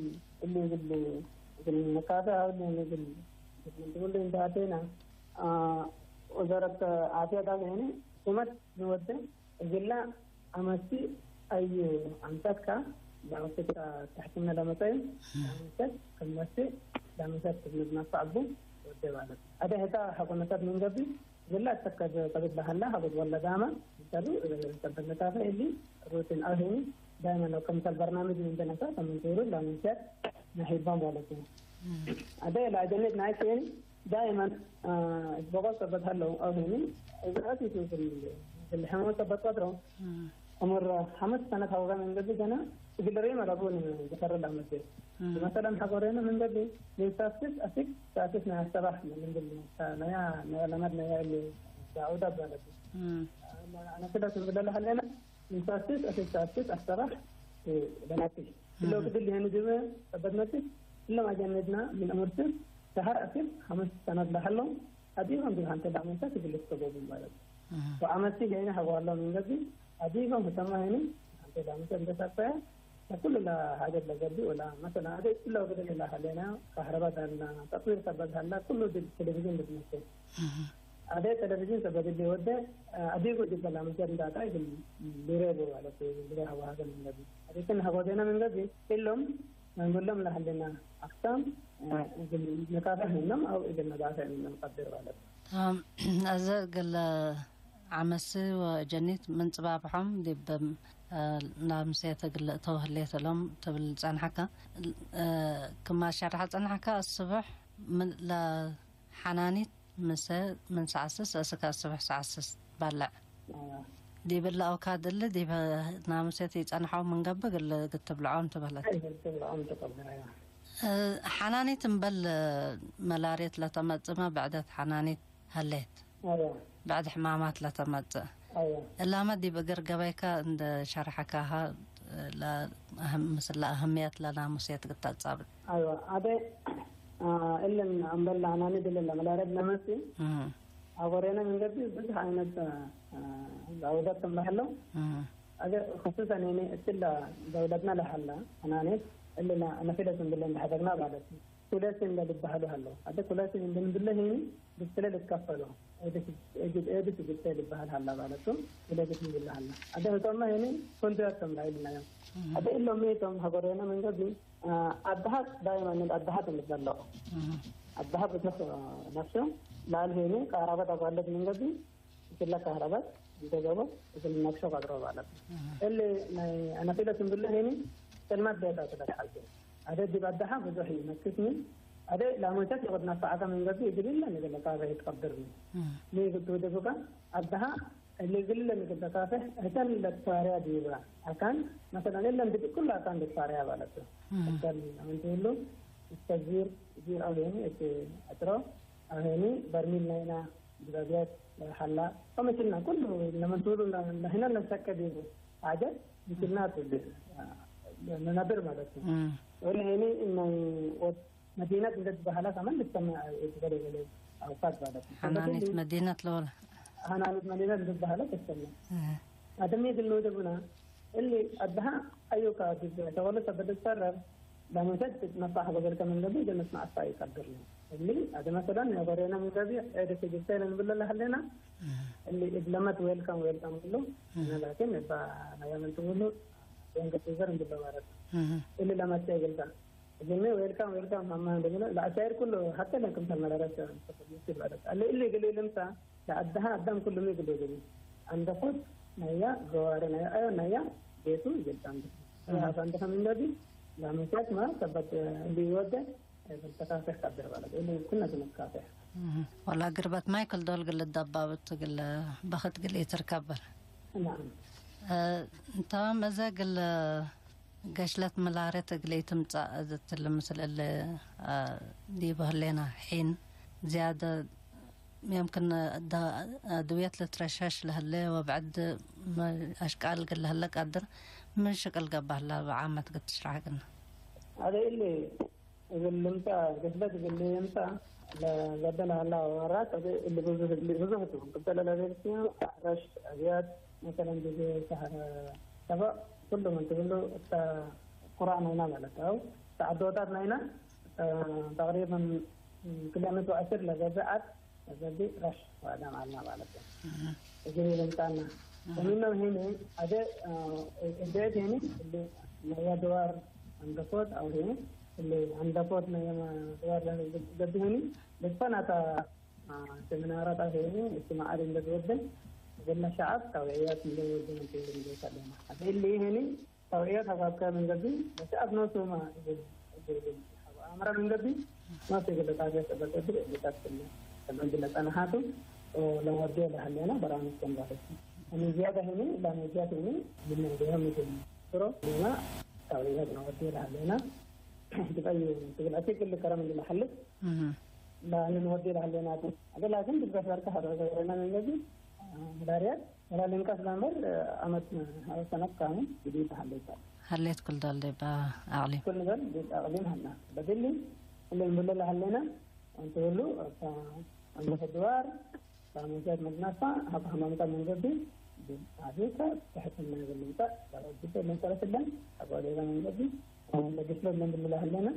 እሊ እግል፣ እግል መካፈ አውል እግል፣ እግል እንድብል እንደ አቴና፣ አ፣ ወዘረት አፍያ ዳል ያኔ ቁመት ንወደ እግላ አመሲ አዩ አምሳትካ ለአውስታ ተሕትነ ለመጸዩ ለአመሰት ክመሲ ለአመሰት ክምዝናፋ አቡ ወደ ባለት። አደ ህታ ሐቆነታት ምን ገቢ እግላ እተከዘ ቀብድ ለሀላ ሐቆት ወለዳመ ይሰሉ ሰበለታፈ እሊ ሩትን አህኒ ዳይመን ወከምሰል በርናምጅ ምን ተነሳ ተመንቴሩ ለአመሰት ነሒባም ባለት። እም። አደ ለአጀኔት ናይ ሴኒ ዳይመን፣ አ፣ እትበቆ ሰበት ሀለው አው ሄኒ እዛአት ይቱ እግል፣ እግል ሕመመ ሰበት ቀድሮ እም። ዕሙር ሐምስ ሰነት ሐውረ ምን ገብእ ገና እግል ሬመ ለቡ ንገፈረ ለአመት ቤት። እም። መሰለን ሐቆሬነ ምን ገብእ ምን ሳስስ አስክ ሳስስ ናይ አሰባሕ ምን ገብእ ነያ፣ ነያ ለመድ ነያ እሊ ዳውዳ ባለቱ። እም። አነ ክለ ትንብለ ለሀሌነ ምን ሳስስ አስክ ሳስስ አሰባሕ ለናቲ። እም። እሎ ግድል ይሄን ጅመ ሰበት ነቲ እሎም አጀነድና ምን ዕሙር ስስ ሸሀር አስክ ሐምስ ሰነት ለሀለው አዲሆም ዲብ ሐንቴ ለአመት ቤት እግል ልትሰጎቡ ማለት። እም። ወአመት ሄነ ሐዋለው ምን ገብእ አዲሆም ህተማ ሄኒ ሐንቴ ለአመት ቤት እንደ ሳፈያ ለኩሉ ለሐጀት ለገብእ ወላ መሰለን አደ እለ ወገደ ለሀሌና ካህረባ ዳልና ተጥዊር ሰበት ሀላ ኩሉ ዲብ ቴሌቪዥን ልትመሰል። እህ። አደ ቴሌቪዥን ሰበት እሊ ወደ አዲጉ ዲብ ለአመት ቤት እንዳጣ እግል ሊሬቡ ማለት ሊሬ ሀዋሀገ ምን ገብእ አደ ክን ሀጎዴነ ምን ገብእ እሎም መንጎሎም ለሀሌና አክሳም እግል ንካፈሕ ምኖም አው እግል ነዳፈዕ ምኖም ቀድር ማለት። አም፣ አዘ እግል ዐመሲ ወጀኒት ምን ጽባብሖም ዲብ፣ እ፣ ናምሴት እግል ልእተው ህሌት እሎም ትብል ጸንሐከ። እ፣ ክማ ሸርሐ ጸንሐከ፣ አስብሕ ምን ለሐናኒት ምሰ ምን ሰዓት ስስ እስክ አስብሕ ሰዓት ስስ ባልዕ። አዎ። ዲብ እለ አውካድ እሊ ዲብ ናምሴት ኢጸንሐው ምን ገብእ እግል ትብልዖም ትበለት። አይ፣ ትብልዖም ትቀብል፣ አዎ። እ፣ ሐናኒት እምበል መላርየት ለተመጽእመ ብዕደት ሐናኒት ሀሌት። አዎ። ብዕድ ሕማማት ለተመጽእ። አዎ። እላመ ዲብ እግር ገበይከ እንደ ሸርሐካሀ፣ ለአህም-፣ ምስል ለአህምየት ለናሙስየት ግታ ጻብጥ። አዎ። አደ፣ አ፣ እልን እምበል ለሐናኒት እልን ለመላርየት ለመጽእ እህ። አወሬነ ምን ገብእ ብዙሕ አይነት፣ አ፣ ዘውደት ክም ለሀለው። እህ። አገ ክሱሰን ሄኒ እትለ ደውለትነ ለሀላ አናኔት እሊ ነፊለት እንብለ እንደ ሐደግና ማለት ኩለሲን ለልበሀሉ ሀለው። አደ ኩለሲን እንደ እንብለ ሄኒ ግብትለ ልትከፈሎ ኤድስ ግብተ ልበሀል ሀላ ማለት ኩለሲን እንብለ ሀላ። አደ ህቶመ ሄኒ ፍንዱያት ቶም ላይልና ዮም። አደ እሎም ቶም ሀገሮነ ምን ገብእ አድሀት ዳይመን አድሀት እንበለው። አድሀት ብትክ ነፍሱ ላል ሄኒ ቀራበት አጓለት ምን ገብእ እትለ ከህረበት እንተ ገብእ እግል ነቅሾ ቀድሮ ባለት። እህ። እሊ ናይ አነፊለት እንብለ ሄኒ ጥልመት ቤት አትለት ሐልቴ። አደ ዲብ አደሐ ብዙሕ ይመክስኒ። አደ ላሞተት ይቅድ ነፈዐከ ምን ገብእ እግል እለ ንግል ለካፈሕ ይትቀድርኒ። እህ። ሚ እግል ትውደቡከ አደሐ እሊ እግል እለ ንግል ለካፈሕ እተን ለትፋርያ ዲበ አካን መሰለን እለን ዲብ ኩሉ አካን ልትፋርያ ባለት። እህ። እተን አመንቱ ሁሉ እተ ዚር ዚር አው ሄኒ እት አጥሮ አው ሄኒ በርሚል ናይና ድጋግያት ሐላ፣ ከምችልና ኩሉ ለመንቱሉ ለህነ ለሰከ ዲቡ ሐጀት ምችልና ትብል ነብር ማለት ነው። እም። ወለ ሄኒ እነ ወድ መዲነት እንደ በኋላ ከመን ልስተማ የተገለገለ አውቃት ማለት ነው። ሐናኒት ስለዚህ መዲነት ለወለ ሐናኒት መዲነት እንደ በኋላ ተስተማ። እህ። አደም የግል ነው ደቡና እሊ አድሃ አዩካ ዲብ ተወለ ሰበት ትፈረር ለመሰድ ትትነፋሕ በገልከ ምን ገብእ ጀነት መዐስፋ ይቀድር ነው። እሊ አደ መሰለን ነበሬነ ምን ገብእ ዔደ ትግብተ ለንብለ ለሀሌና እህ። እሊ እብ ለመት ዌልካም ዌልካም ብሎ እህ። ላኪን እባ ናያምን ትብሉ ወንገ ቲዘር እንብሎ ማለት ነው። እህ። እሊ ለመት ይግልታ እግልሚ ዌልካም ዌልካም ሀማ እንድብሎ ለአሻይር ኩሉ ሐተ ለክም ተመረረች ይባላል። እሊ እሊ እግል ልምሳ ለአደሀ አዳም ኩሉሚ እግል እግል አንደፎት ነያ ገዋሪ ነያ አዮ ነያ ቤቱ ይገልጻ እንደ እህ። ራሱ አንደፈ ምን ለቢ ለመሻት ማ ሰበት እንዲ ይወደ ተካፈሕ ቀድር ባለ እሊ ኩነ ትንካፈሕ። እህ። ወላ ግርበት ማይ ክል ዶል ግል ደባብት ግል በክት ግል ኢትርከበር። ናም። እ፣ እንተ መዘ ግል ገሽለት ምላረት እግል ኢትምጻእ እትሊ ምስል እሊ፣ እ፣ ዲብ ህሌና ሒን ዝያደ የምክን ዳ-፣ አድውየት ልትረሸሽ ለህለ ወብዕድ መ-፣ አሽቃል እግል ለህለ ቀድር ምን ሽቅል ገብእ ህለ ብዓመት እግል ትሽረሕ እግልነ። አዜ እሊ እግል ልምጻእ፣ ግስለት እግል ልምጻእ ለገደለ ሀላ ወራት፣ አዜ እሊ ብዙህ፣ እሊ ብዙህ ቱ። ቅብጠለ ለቤት ሲኑ ረሽ አብያት፣ መሰለን፣ ጊዜ ሰሐር ሰበእ፣ ኩሉ ምን ትብሉ፣ እተ ቁራእ ናይና ማለት አው፣ እተ ዐዶታት ናይና፣ እተ ተቅሪበን ክልኤ ምእት ወዐስር ለገብእ ዐድ፣ ለገብእ ረሽ ወአዳም ዐልና ማለት ነው። እህ። እግል ልምጻና። እህ። ወምኖም ሄኒ፣ አዜ፣ አ፣ እዴት ሄኒ፣ እሊ ነየ ድዋር አንደፎት አው ሄኒ፣ እሊ አንደፎት ነየ ድዋር ለገብእ ሄኒ፣ ልትፈናታ፣ አ፣ ሴሚናራት አው ሄኒ፣ እጅትማዓት እንደ ትወድን፣ እግልነ ሸዐብ ታውዕያት እንደ ወድን እንደ ሰለና። አዜ እሊ ሄኒ፣ ተውዕየት ሀባብከ ምን ገብእ፣ ለሸዐብ ኖሱመ እግል፣ እግል፣ እግል ሀብአ፣ አምረ ምን ገብእ፣ ማሴ ገለጻ ገጸ በጸብር እግል ቀትል ተበግለ ጸንሓቱ፣ ለወዴ ለሀሌና በራምስ ተንባለች። እኔ ዝያዳ ሄኒ፣ ላኔ ዝያድ ሄኒ፣ ምን ገይሆ ምግል ስሮ፣ ሌና ታውሪነት ነው ወዴ ለሀሌና፣ ትቀዩ ትግል አቴ ክል ከረም እንዲ መሐልት፣ እህ። ላንን ወዴ ለሀሌና ቱ። አገ ላኪን ድጋፍ በርካ ሀረገ ወረና ምን ገብእ፣ መዳርያት፣ ወላ ልንቀስ ለንበር፣ አመት አወሰነት ካኑ፣ ግዲ ተሀሌታ። ሀሌት ክል ዳል ዴባ አቅሊም። ክል ንበል ቤት አቅሊም ሀና። በግሊ፣ እለ እንብሎ ለሀሌና፣ አንተ ሁሉ፣ አታ፣ አንተ ድዋር፣ ሳሙንሰት መድናፋ፣ ሀብ ሀማምታ መንገዲ፣ አቤታ፣ ተሕትና የበለምታ፣ ባለጅበ መንሰረት ለን፣ አጓዴላ መንገዲ፣ ለግስሎ ለንብል ለሀሌና፣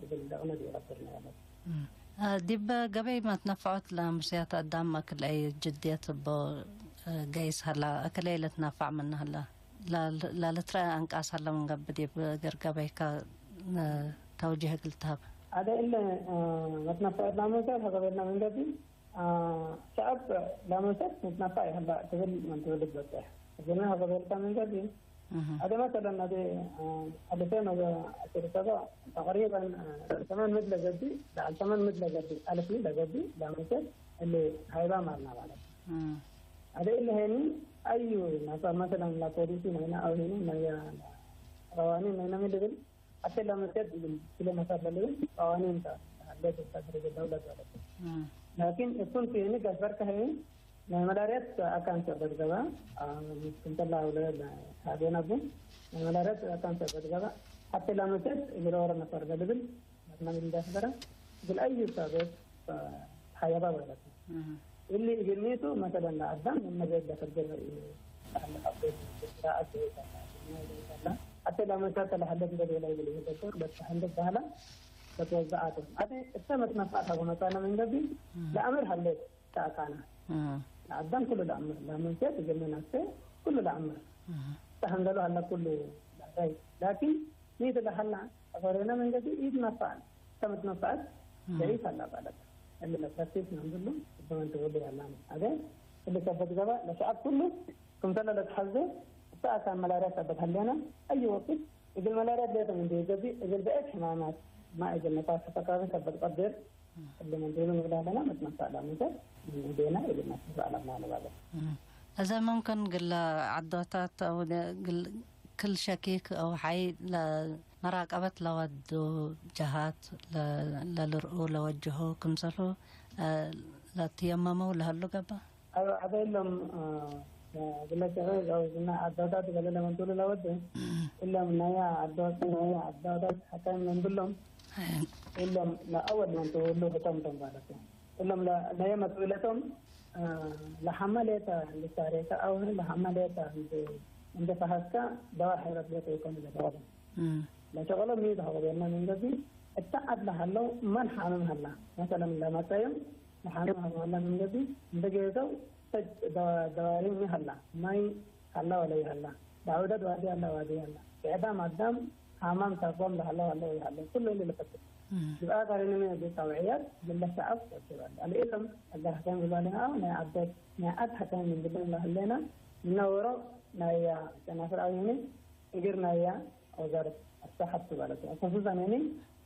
እግል ደቅነ ዲቀብርና ያለት። እም። አ፣ ዲብ ገበይ መትነፈዖት ለምስያት አዳም አክልአይ ጅድየት እቦ፣ አ፣ ገይስ ሀላ፣ አክልአይ ለትናፋዕ ምነ ሀላ፣ ላል-፣ ላልትረአ አንቃስ ሀለ ምን ገብእ ዲብ ገርገበይከ፣ አ፣ ተውጅህ እግል ትሀብ። አደ እለ፣ አ፣ መትነፈዖት ለምስያት ሀገበይና ምን ገብእ፣ አ፣ ሸዐብ ለምስያት መትነፈዕ ሀላ ትብል ምን ትብል ትበጽሕ። እግልነ ሀገበይልከ ምን ገብእ፣ እህ። አደ መሰለን፣ አደ፣ አ፣ አልፌን ወአስር ሰበዕ ተቅሪበን፣ አ፣ ሰመን ምድ ለገብእ፣ ለአል ሰመን ምድ ለገብእ፣ አልፍ ምድ ለገብእ፣ ለአመት እሊ ሃይባ ማልና ማለት። እም። አደ እሊ ሄኒ አዩ ናሳ መሰለን ለፖሊሲ ናይና አው ሄኒ ናያ ቀዋኒን ናይና ምን ልብል፣ አተ ለአመት እሊ ስለ መሳት ለልብል ቀዋኒን ታ አለ ተስተድርግ ደውለት ማለት። እም። ላኪን እሱን ሄኒ ገፈር ከሄኒ ናይ መዳርያት አካን ሰበት ገባ፣ አ፣ ክምሰላ ውለ ለታቤን አቡ፣ ናይ መዳርያት አካን ሰበት ገባ፣ ሐቴ ላመሰት እግል ኦሮ ነፈር ለልብል በርናምጅ እንዳስበረ፣ እግል አዩ ሰበት፣ አ፣ ተሐየባ ማለት ነው። እህ። እሊ እግል ኒቱ መሰለን ለአዳም ምን መዘየድ ለፈርገ ሐቴ ላመሰት ለሐለት እንደ ሌላ እግል ይደብር፣ በተሐንደ በኋላ በተወዛአቱ። አቴ እተ መትነፋት ሀቡ መጻነ ምን ገብእ፣ እህ። ለአምር ሀሌት። ተአካና። እህ። ለአዳም ኩሉ ለአምር፣ ለመንሴት እግል ነፍሴ ኩሉ ለአምር። እህ። ተሐንገሉ ሀላ ኩሉ ለአዳይ። ላኪን ኒት ለሀላ አፈሬነ መንገዲ ኢትነፋዕ፣ ከምትነፋዕት እህ። ደዒፍ ሀላ ባለት። እሊ ለፕራክቲስ ምን ብሉ እበመንት ብሉ ያላነ። አገ እሊ ሰበት ገባ ለሸዐብ ኩሉ ክምሰለ ለትሐዜ እተ አካን መላርያ ሰበት ሀሌነ አይ ወቅት እግል መላርያት ሌጠ ምን ገብእ እግል ብዕድ ሕማማት ማ እግል ነፋስ ተቃቢ ሰበት ቀድር እሊ ምን ዲኑ ንብል ዐለና መትነሳእ ለምንተ ምን እዴና እግል ነስር ዐለና ንባለ። እም። እዘ ሙምክን ግለ ዐዶታት አው ግል ክል ሸኪክ አው ሐይ ለመራቀበት ለወዱ ጀሃት ለ-፣ ለልርኡ ለወጅሁ ክምሰልሁ፣ እ፣ ለትየመመው ለሀሉ ገብእ? አብ ዐበ እሎም፣ አ፣ እግለ ሸቄ አው ዝና ዐዳውዳት ገሌ ለመንቱሉ ለወዴ፣ እም። እሎም ናያ ዐዳውዳት፣ ናያ ዐዳውዳት ሐካይም ለእንብሎም፣ አይ። እሎም ለአወል መንቱሉ ህቶም ቶም ማለት ነው። እሎም ለ-፣ ናየ መትብለቶም፣ አ፣ ለሐመ ሌጠ ልታሬከ አው ለሐመ ሌጠ እንደ፣ እንደ ፈሀስከ ደዋ ሐይረት ሌጠ ይኮን ለተባለ። እም። ለሸቀሎ ሚድ ሀወቤና ምን ገብእ፣ እተ ዐድ ለሀለው መን ሐምም ሀላ፣ መሰለን ለመጸዮም ለሐምም ሀላ ምን ገብእ፣ እንደ ጌሰው ተጅ ደ-፣ ደዋሪ ሚ ሀላ፣ ማይ ሀላ ወለይ ሀላ፣ ዳውደት ዋዲ ሀላ ዋዲ ሀላ፣ ብዕዳም አዳም ሐማም ታቆም ለሀላ ሀላ ወይ ሀላ፣ ኩሉ እሊ ልፈትሽ። እም። ግብአ ጋሪነ ሚ እግል ጣውዕያት፣ ግለ ሸዐብ ወጅብ አለ። አልኢሎም፣ አገር ሐካይም ግባሌና አው ናይ ዐደት፣ ናይ ዐድ ሐካይም ምን ግብእ ለሀሌና፣ ምነ ወሮ ናይ ጨናፍር አው ሄኒ፣ እግር ናያ ወዛረት አሰሐት ማለት ነው። ከሱሰን ሄኒ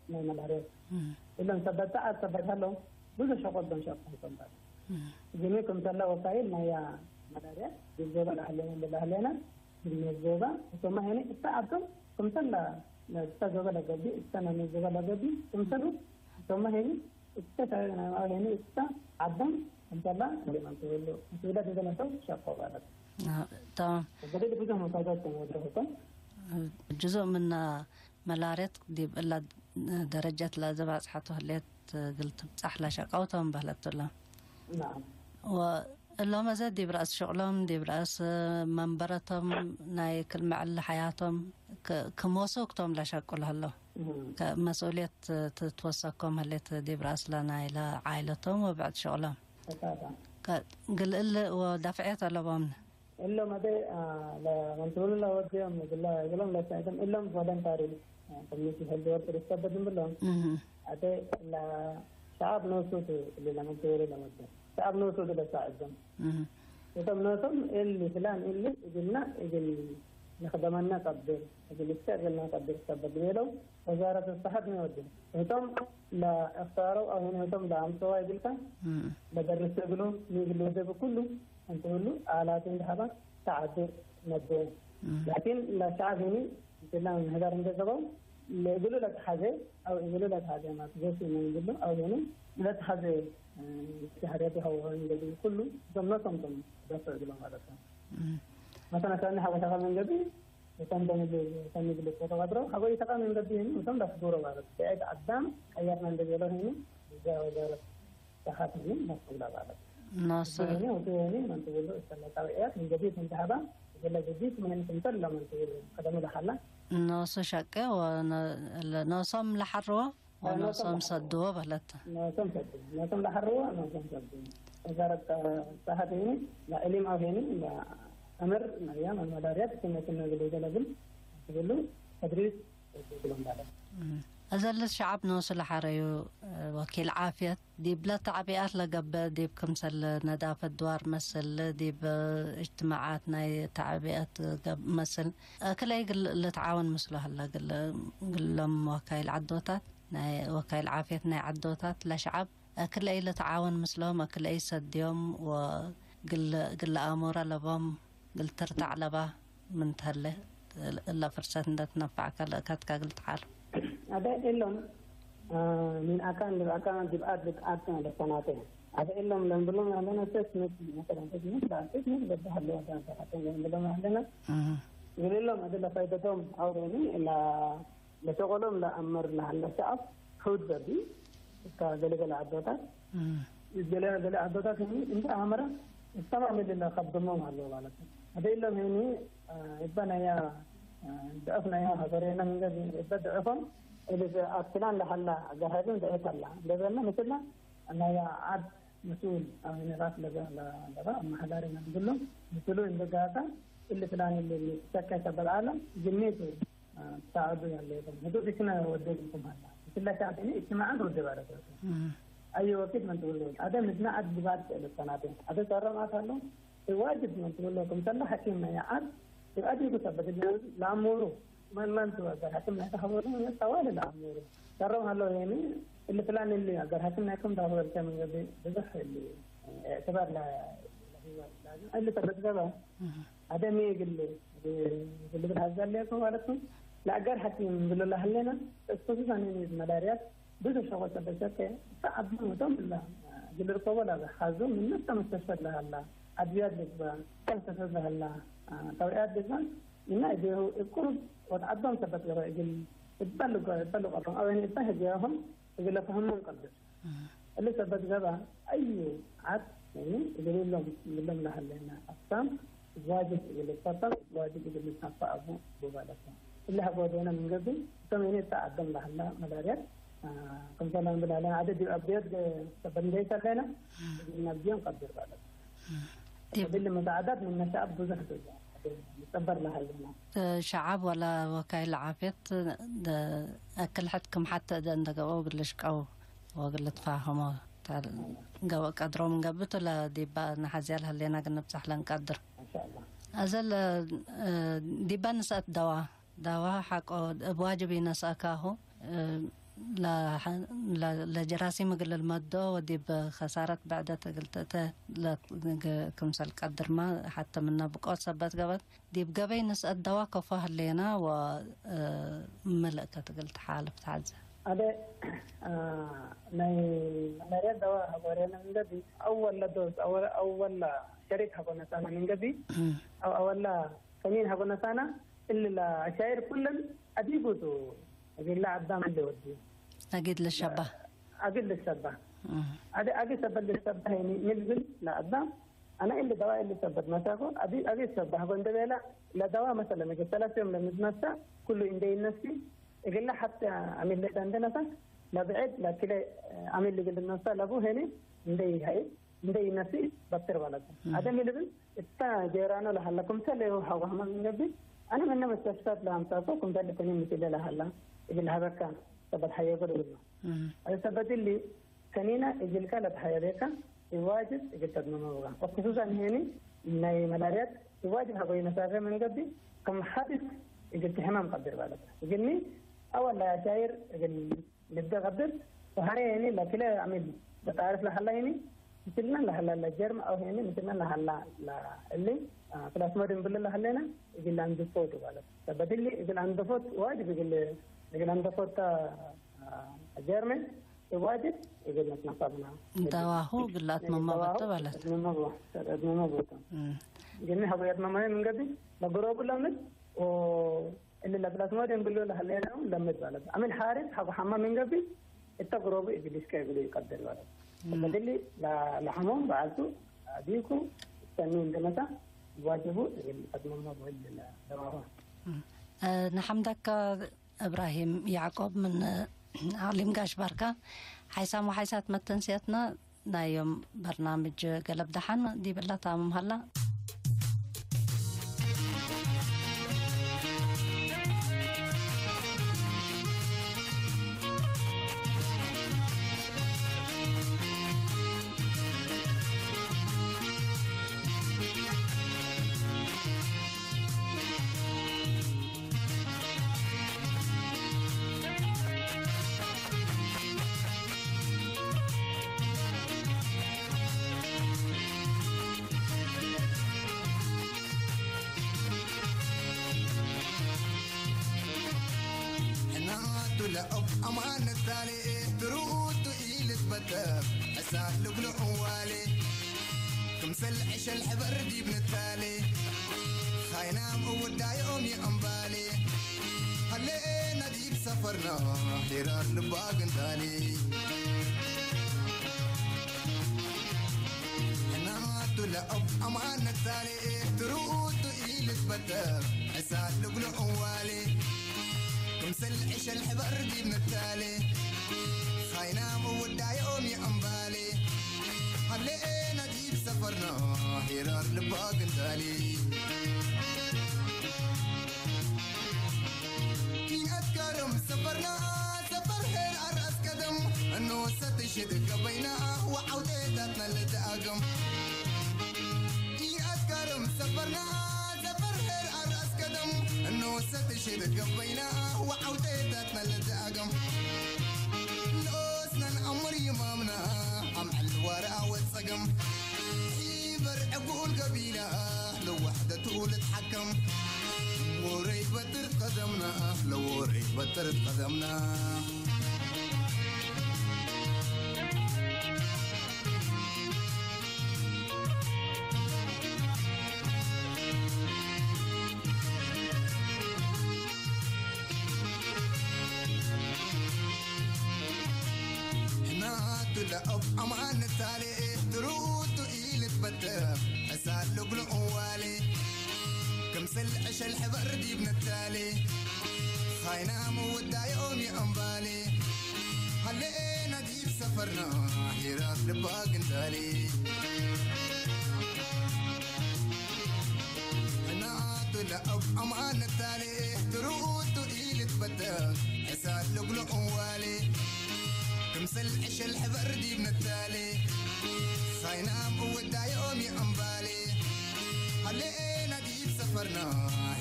ናይ መዳርያት። እም። እሎም ሰበት ዐድ ሰበት ሀለው ብዙ ሸቆል ዶም ሸቆል ሰንበት። እም። እግኒ ክምሰለ ወሳይል ናያ መዳርያት ዲብ ዞበ ለሀሌነ ለሀሌነ ዲብ ዞበ እቶማ ሄኒ እተ ዐዶም ክምሰለ እተ ዞበ ለገብእ እተ ናይ ዞበ ለገብእ ክምሰሉ እቶማ ሄኒ እተ ሳይል ናይ ሄኒ እተ ዐዶም ክምሰለ እንዴ ማንቱ ወሎ ስብለት እንደ መሰው ሸቆ ማለት። አዎ፣ ተማም። በደል ብዙ መሳይሎች ተመድረሱቶም። ጅዙእ ምነ መላርየት ዲብ እለ ደረጀት ለዘባጽሐቱ ህሌት እግል ትብጻሕ ለሸቀውቶም በህለት ቶም። ናም። ወእሎም አዜ ዲብ ረአስ ሽቅሎም፣ ዲብ ረአስ መንበረቶም፣ ናይ ክል መዕል ሐያቶም ክ-፣ ክም ወሱክ ቶም ለሸቁ ለህለው። እም። ከመስኡልየት ትትወሰኮም ህሌት ዲብ ረአስ ለናይለ ዓይለቶም ወብዕድ ሽቅሎም። እሳታ። ከ-፣ ግል እል ወዳፍዕየት አለቦምነ። እሎም አዜ፣ አ፣ ለመንቱሉ ለወዴም እግለ፣ እግሎም ለሳዕድም እሎም ቮለንታሪ፣ አ፣ ኮሚኒቲ ሄልዝ ወርከር ይሰበድ እምብሎም። እህ። አዜ ለሸዐብ ኖሱ ቱ እሊ ለመንቱሉ ለወዴ። ሸዐብ ኖሱ ቱ ለሳዕድም። እህ። እቶም ኖሶም እሊ ፍላን እሊ እግልና እግል ንክደመና ቀድር፣ እግል እስከ እግልና ቀድር ይሰበድ ቤለው። ወዛረት ሰሐት ሚ ወድል እቶም ለእክታረው አሁን እቶም ለአምሰዋ ይብልካ እም። ለደርስ እግሉ ሚ እግል ወደብ ኩሉ እንተ ሁሉ አላት እንደ ሀባ ተዓድር ነቦ። እም። ላኪን ለሸዓብ ህኒ እንተላ ምህዳር እንደ ዘበው ለእግሉ ለተሐዘ አው እግሉ ለተሐዘ ማለት ዘሲ ምን ብሎ አው ህኒ ለተሐዘ እ፣ ሸህርያት ይኸው እንግዲህ ኩሉ እቶም ነቶም ቶም ደስ እግሎ ማለት ነው። እም። መሰለ ከእነ ሐበሻ ከመንገዲ እቶም ቶም እቶም እግል ተቀድረው ሐበ ይተቀም እንገዲ ህኒ እቶም ዳስጎሮ ማለት ነው። በዕድ አዳም ቀያትና እንደ ዘለው ህኒ እዛ ወዛረት ሰሐት ህኒ መስኡላ ማለት ነው። ናሰ እሱ ህኒ፣ እሱ ህኒ፣ መንቱ ብሎ እተለቃ በዕያት እንገዲ እንተሀባ እግለ ጅዲት ምን ክምተል ለመንቱ ብሎ ቀደሙ ለሐላ ናሰ ሸቄ ወነ-፣ ለኖሶም ለሐርዎ ወኖሶም ሰድዎ በህለት። ኖሶም ሰድዎ። ኖሶም ለሐርዎ፣ ኖሶም ሰድዎ። ወዛረት ሰሐት ሄኒ፣ ለዕሊም አው ሄኒ፣ ለአምር መርያም አልመዳርያት ክነ ክነ ግሉ ገለግል ትብሉ ተድሪስ እግሎም ባለ። እም። እዘ ለሸዐብ ኖሱ ለሐረዩ ወኪል ዓፍየት፣ ዲብ ለተዕቢኣት ለገብእ፣ ዲብ ክምሰል ነዳፈት ድዋር መስል፣ ዲብ እጅትማዓት ናይ ተዕቢኣት ገብ-፣ መስል፣ እክለ ግል-፣ ልትዓወን ምስሉ ሀለ፣ ግል-፣ ግሎም ወካይል ዐዶታት፣ ናይ ወካይል ዓፍየት ናይ ዐዶታት ለሸዐብ እክለ ኢልትዓወን ምስሎም፣ እክለ ኢሰድዮም ወግል-፣ ግል አሞረ ለቦም ግል ትርታዕ ለባ ምን ተህለ፣ እለ ፍርሰት እንደ ትነፋዕከ ለእከትከ እግል ትሓሉ። አደ እሎም፣ አ፣ ምን አካን ልብአካ ጅብአት ልትአት ለሰናተ። አደ እሎም ለምብሎም ያለነ ቴክኒክ፣ መሰለን ቴክኒክ፣ ቴክኒክ በደ ሀለ ወደ ለምብሎም ያለነ። እህ። እግል እሎም አደ ለፋይደቶም አውሬኒ ላ ለሸቆሎም ለአመር ለሀለ ሸዐብ ሕውድ በዲ እተ ገሌ-ገሌ ዐዶታት፣ እም። ገሌ-ገሌ ዐዶታት ህኒ እንደ አመረ እስተማም እሊ ለከብድሞም ሀለው ማለት ነው። አደ እሎም ህኒ፣ አ፣ እበ ነያ፣ አ፣ ድዕፍ ነያ ሀገሬነ እንገ እበ ድዕፎም እሊ አክላን ለሀላ አገር ሀይብን ድዕፍ ሀላ እንደ በልነ ምስላ ነያ ዐድ መስኡል አው ራስ ለገ-፣ ለ-፣ ለባ አመሐዳሪ ነብሎ ምስሉ እንደ ጋታ እሊ ፍላን እሊ እሊ ሰከ ሰበብ አለ ግሜቱ ሳዕዱ ያለ የለም። ህዱድ እክነ ወደድ እንኩም ሀላ። እክለ ሻዕብ እኒ እጅትማዕን ወደብ አለበት። እም። አየ ወክድ ምን ትብሎ? አደ ምድነ ዐድ ግባት ለሰናቴ። አደ ጸረ ማት አለው። ዋጅብ ምን ትብሎ? ክምሰለ ሐኪም ነያ ዐድ አዲጉ ሰበት ለአሙሩ መን መን ትወገር ሐኪም ናይ ተኸበሩ ጠዋል ለአሙሩ። ጸረው ሀለው የኒ እሊ ፍላን እሊ አገር ሐኪም ናይኩም ተኸበርተ ምን ገቢ ብዙሕ እሊ እዕትባር ለ-፣ ለህይወት ላዝም እሊ ሰበት ገባ። እም። አደሚ እግል፣ እግል ልብል ሀዛ ሌኮ ማለት ነው። ለአገር ሐኪም ብሎ ለሀሌና፣ እስኩሱ ሳኔ መዳርያት ብዙ ሸቆ ጸበሸከ፣ ሰዓብ ሙቶም እላ እግል ርኮቦ ላበ ሐዞ፣ ምን ነፍሰ መስተሽፈት ለሀላ፣ አድብያት ልግባ፣ ተስተፈት ለሀላ፣ አ፣ ተውዕያት ልግባ፣ እና እዴሁ እብ ቁሩብ ወድ ዐዶም ሰበት ገበ እግል እበልጎ፣ እበልቆ፣ አወኒ እባ ህግያሆም እግል ለፈህሞም ቀድር። እም። እሊ ሰበት ገብአ፣ አዩ ዐድ፣ ያኒ፣ እግል እሎም፣ እግሎም ለሀሌነ አቅሳም ዋጅብ እግል ልትፈተን፣ ዋጅብ እግል ልትነፈዕ አቡ ቡባለተ። እሊ ሀጎ ወዴነ ምን ገብእ፣ እቶም ያኒ እተ አደም ለሀላ መዳርያት፣ አ፣ ክምሰል እንብል ዐለ፣ ዐደ ዲብ አብዮት ገ-፣ ሰበት እንዴ ሰሌነ፣ እም። እግል ነብዮም ቀድር ባለተ። እም። ዲብ እሊ መሳዐዳት ምነ ሸዐብ ብዙሕ ቱ፣ ይጸበር ለሀሌነ። ሸዐብ ወላ ወካይል ዓፍየት፣ ደ-፣ አክል ሕድ ክም ሐተ እደ እንደ ገብአው እግል ልሽቀው ወእግል ልትፋሀሞ ተ-፣ ገበእ ቀድሮ ምን ገብእ ቱ ለዲባ ነሐዝያ ለህሌና እግል ንብጸሕ ለእንቀድር። ማሻአላህ። አዘ ለ-፣ ዲባ ንስአት ደዋ፣ ደዋ ሐቆ እብ ዋጅብ ኢነስአካሁ፣ ለ-፣ ለ-፣ ለጀራሲም እግል ልመዶ ወዲብ ከሳረት ብዕደት እግል ትእተ ለ-፣ ክምሰል ቀድርመ ሐተ ምነ ብቆት ሰበት ገብአት። ዲብ ገበይ ንስአት ደዋ ከፎ ህሌና ወ፣ እ፣ ምልእከት እግል ተሓልፍ ተሐዜ። አደ፣ አ፣ ናይ መለርያ ደዋ ሀጎሬነ ምን ገብእ፣ አወል ለዶዝ፣ አወል፣ አወል ለሸሪክ ሀጎ ነሳና ምን ገብእ፣ እም። አው አወል ለከኒን ሀጎ ነሳና፣ እሊ ለአሻይር ኩለን አዲጉ ቱ፣ እግል ለአዳም እሊ ወዲ። አጊድ ልሸባህ። አጊድ ልሸባህ። እም። አደ አጊድ ሰበት ልሸባህ፣ ያኒ ምን ልብል ለአዳም፣ አነ እሊ ደዋ እሊ ሰበት መሳኮ፣ አዲ አጊድ ሰባህ ጎ እንደ ቤላ፣ ለደዋ መሰለን እግል ሰለስ ዮም ለምትነሳ፣ ኩሉ እንደ ይነሲ፣ እግለ ሐቴ አሚል ለእተ እንደ ነሳ፣ ለብዕድ ለክለ አሚል እግል ልነሳ ለቡ ሄኒ እንደ ይሀይ፣ እንደ ይነሲ በትር በለቱ። እም። አደም ልብል እታ ጄራኖ ለሀላ፣ ክምሰል ሀዋህመ ምን ገብእ፣ አነ ምነ መስተሽፈት ለአምሳኮ፣ ክምሰል ተኒ ምስለ ለሀላ፣ እግል ሀበካ ሰበት ሐየጎ ልብል ነው። እም። አደ ሰበት እሊ፣ ከኒነ እግልከ ለተሐየቤከ እብ ዋጅብ እግል ተትመመ ብካ። ወክሱሰን ሄኒ ናይ መዳርያት እብ ዋጅብ ሀጎይ ነሳፈ ምን ገብእ፣ ክም ሐዲስ እግል ትሕመም ቀድር ባለከ። እግልኒ አወ ለአሻይር እግል ልብደ ቀድር ወሐሬ ህኒ ለክለ አሚል በጣርፍ ለሀላ ህኒ ምስልነ ለሀላ ለጀርም አው ህኒ ምስልነ ለሀላ ለእሊ ፕላስሞድ እንብል ለሀሌነ እግል አንድፎ ቱ ማለት በድሊ እግል አንድፎት ዋጅብ እግል እግል አንድፎት ጀርም ዋጅብ እግል ነትነሳብና ደዋሁ እግል አትመማ በተ ማለት እድመመ ቦታ እም። ግን ሀቡ ያትመማየ ምን ገቢ ለግሮቡ ለምን እሊ ለፕላስሞድ እንብሎ ለሀሌነው ለምድ ማለት አሚል ሐሪስ ሐቆ ሐማ ምን ገብእ እተ ግሮቡ እግል እስከ እግሉ ይቀድር ማለት እም። በድሊ ለ-፣ ለሐሞም በዐልቱ አዲኩ እተኒ እንደመሳ ዋጅቡ እግል ቀድመሞ ብህል ለደዋሆ። እም። እ፣ ነሐምደከ እብራሂም ያዕቆብ ምን አቅሊም ጋሽ ባርካ። ሓይሳም ወሓይሳት መተንስየትና ናይ ዮም በርናምጅ ገለብ ደሓን ዲብ እለ ታምም ሀላ። ሕናቱ ለእብ አማነት ታሌ ትሩቱ ኢልትበተር ሕሳብ ልብሎ እዋሌ ክምሰል ዕሸል ሕበር ዲብ ንታሌ ኻይናም እውዳዮም የእምባሌ ሀሌና ዲብ ሰፈርና ሄራር ልባ ግንዳሌ ሕናቱ ለእብ አማነት ታሌ ትሩቱ ኢልትበተር ሕሳብ ልብሎ እዋሌ ክምሰል ዕሸል ሕበር ዲብ ንታሌ ኻይናም እውዳዮም የእምባሌ ሀሌና ዲብ ሰፈርና ሄራር ልባ ግንዳሌ ኢነትከርም ሰፈርና ሰፈር ሄራር አስቀደም እኖሰ ትሽድ ገበይና ወዐውቴታትና ልትአገም ኢነትከርም ሰፈርና ሰፈር ሄራር አስቀደም እኖሰ ትሽድ ገበይና ወዐውቴታትና ልትአገም ንኦስነን አምር ይማምና አምዕል ዋርአ ወጸገም ሒበር ዕጉል ገቢላ ለወሕደቱ ልትሐከም ወረይ በትርት ቀደምና ለወረይ በትርት ቀደምና ሕናቱ ለእብ አማን ታሌ ትሩቱ ኢልትበተር ሕሳብ ልብሎ እዋሌ ክምሰል ዕሸል ሕበር ዲብ ንታሌ ኻይናም ወዳዮም የእምባሌ ሀሌና ዲብ ሰፈርና ሄራር ልባ ግንዳሌ ሕናቱ ለእብ አማን ታሌ ትሩቱ ኢልትበተር ሕሳብ ልብሎ እዋሌ ክምሰል ዕሸል ሕበር ዲብ ንታሌ ኻይናም እወዳዮም የእምባሌ ሀሌና ዲብ ሰፈርና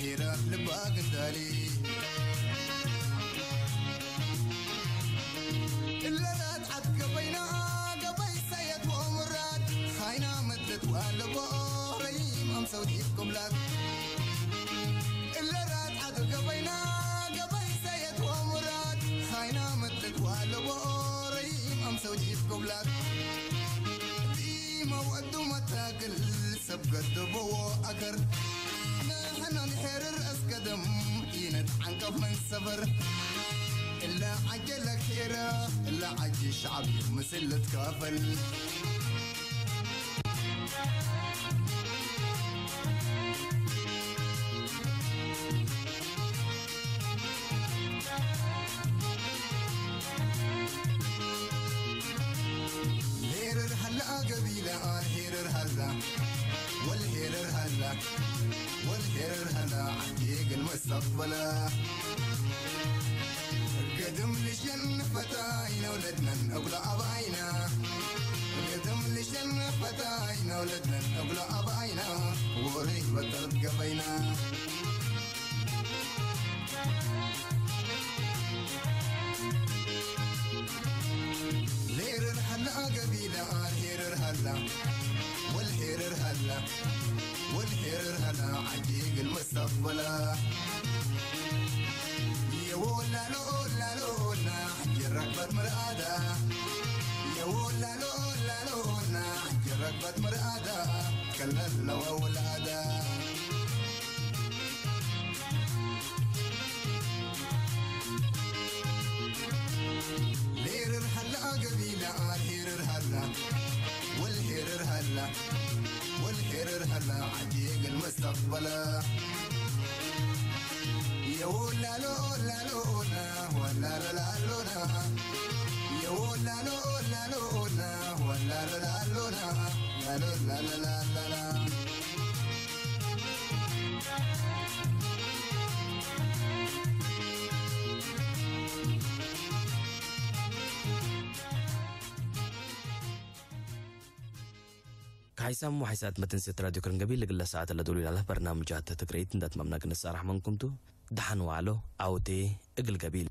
ሄራር ልባ ግንዳሌ እለ ራትዓት ገበይና ገበይ ሰየት ወሙራድ ኻይና መደት ወአለቦ ረይም አምሰው ዲብ ቅብላት እለ ራትዓት ገበይና ገበይ ሰየት ወሙራድ ኻይና መደት ወአለቦ ረይም አምሰው ዲብ ቅብላት ዲመው አዱ መታክል ሰብ ገደቦዎ አከር ንሕነ ንሄርር አስቀደም ኢነትዓንቀፍ ምን ሰፈር እለ ዐጀ ለኬረ እለ ዐጅ ሸዕብ ምስል ልትካፈል ሄርር ሀላ ገቢለ አን ሄርር ሀላ ወልሄርር ሀላ ወልሄርር ሀላ ዐቲ እግል መስተቅበላ። ገድም ልሸን ፈታይነ ወለድነን እግሎ አባይና ገድም ልሸን ፈታይነ ወለድነን እግሎ አባይና ወሬ በጠርድ ገበይና። ወልሄርር ሀላ፣ ወልሄርር ሀላ፣ ዐጂግ ልመስተቅበላ። የወላሎ ላሎና፣ ሐጂ ረክበት ምርአዳ። የወላሎ ላሎና፣ ሐጂ ረክበት ምርአዳ። ከለለወ ወላዳ። ሌርር ሀላ ገቢላ፣ ሄርር ሀላ፣ ወልሄርር ሀላ፣ ወልሄርር ሀላ፣ ዐጂግ ልመስተቅበላ። የወላሎ ላሎና፣ ወላሎ ላሎና፣ የወላሎ ላሎና፣ ወላሎ ላሎና፣ ላሎ ላላላላላ። ከሓይሳም ወሓይሳት መተንስየት ራድዮ ከረን ገቢል፣ እግለ ሰዓት ለዶሉ ላለ በርናምጃት ትግረይት እንደ ትመምና ክንሳራሕ መንኩም ቱ። ደሓን ዋዕሎ፣ አውቴ እግል ገቢል።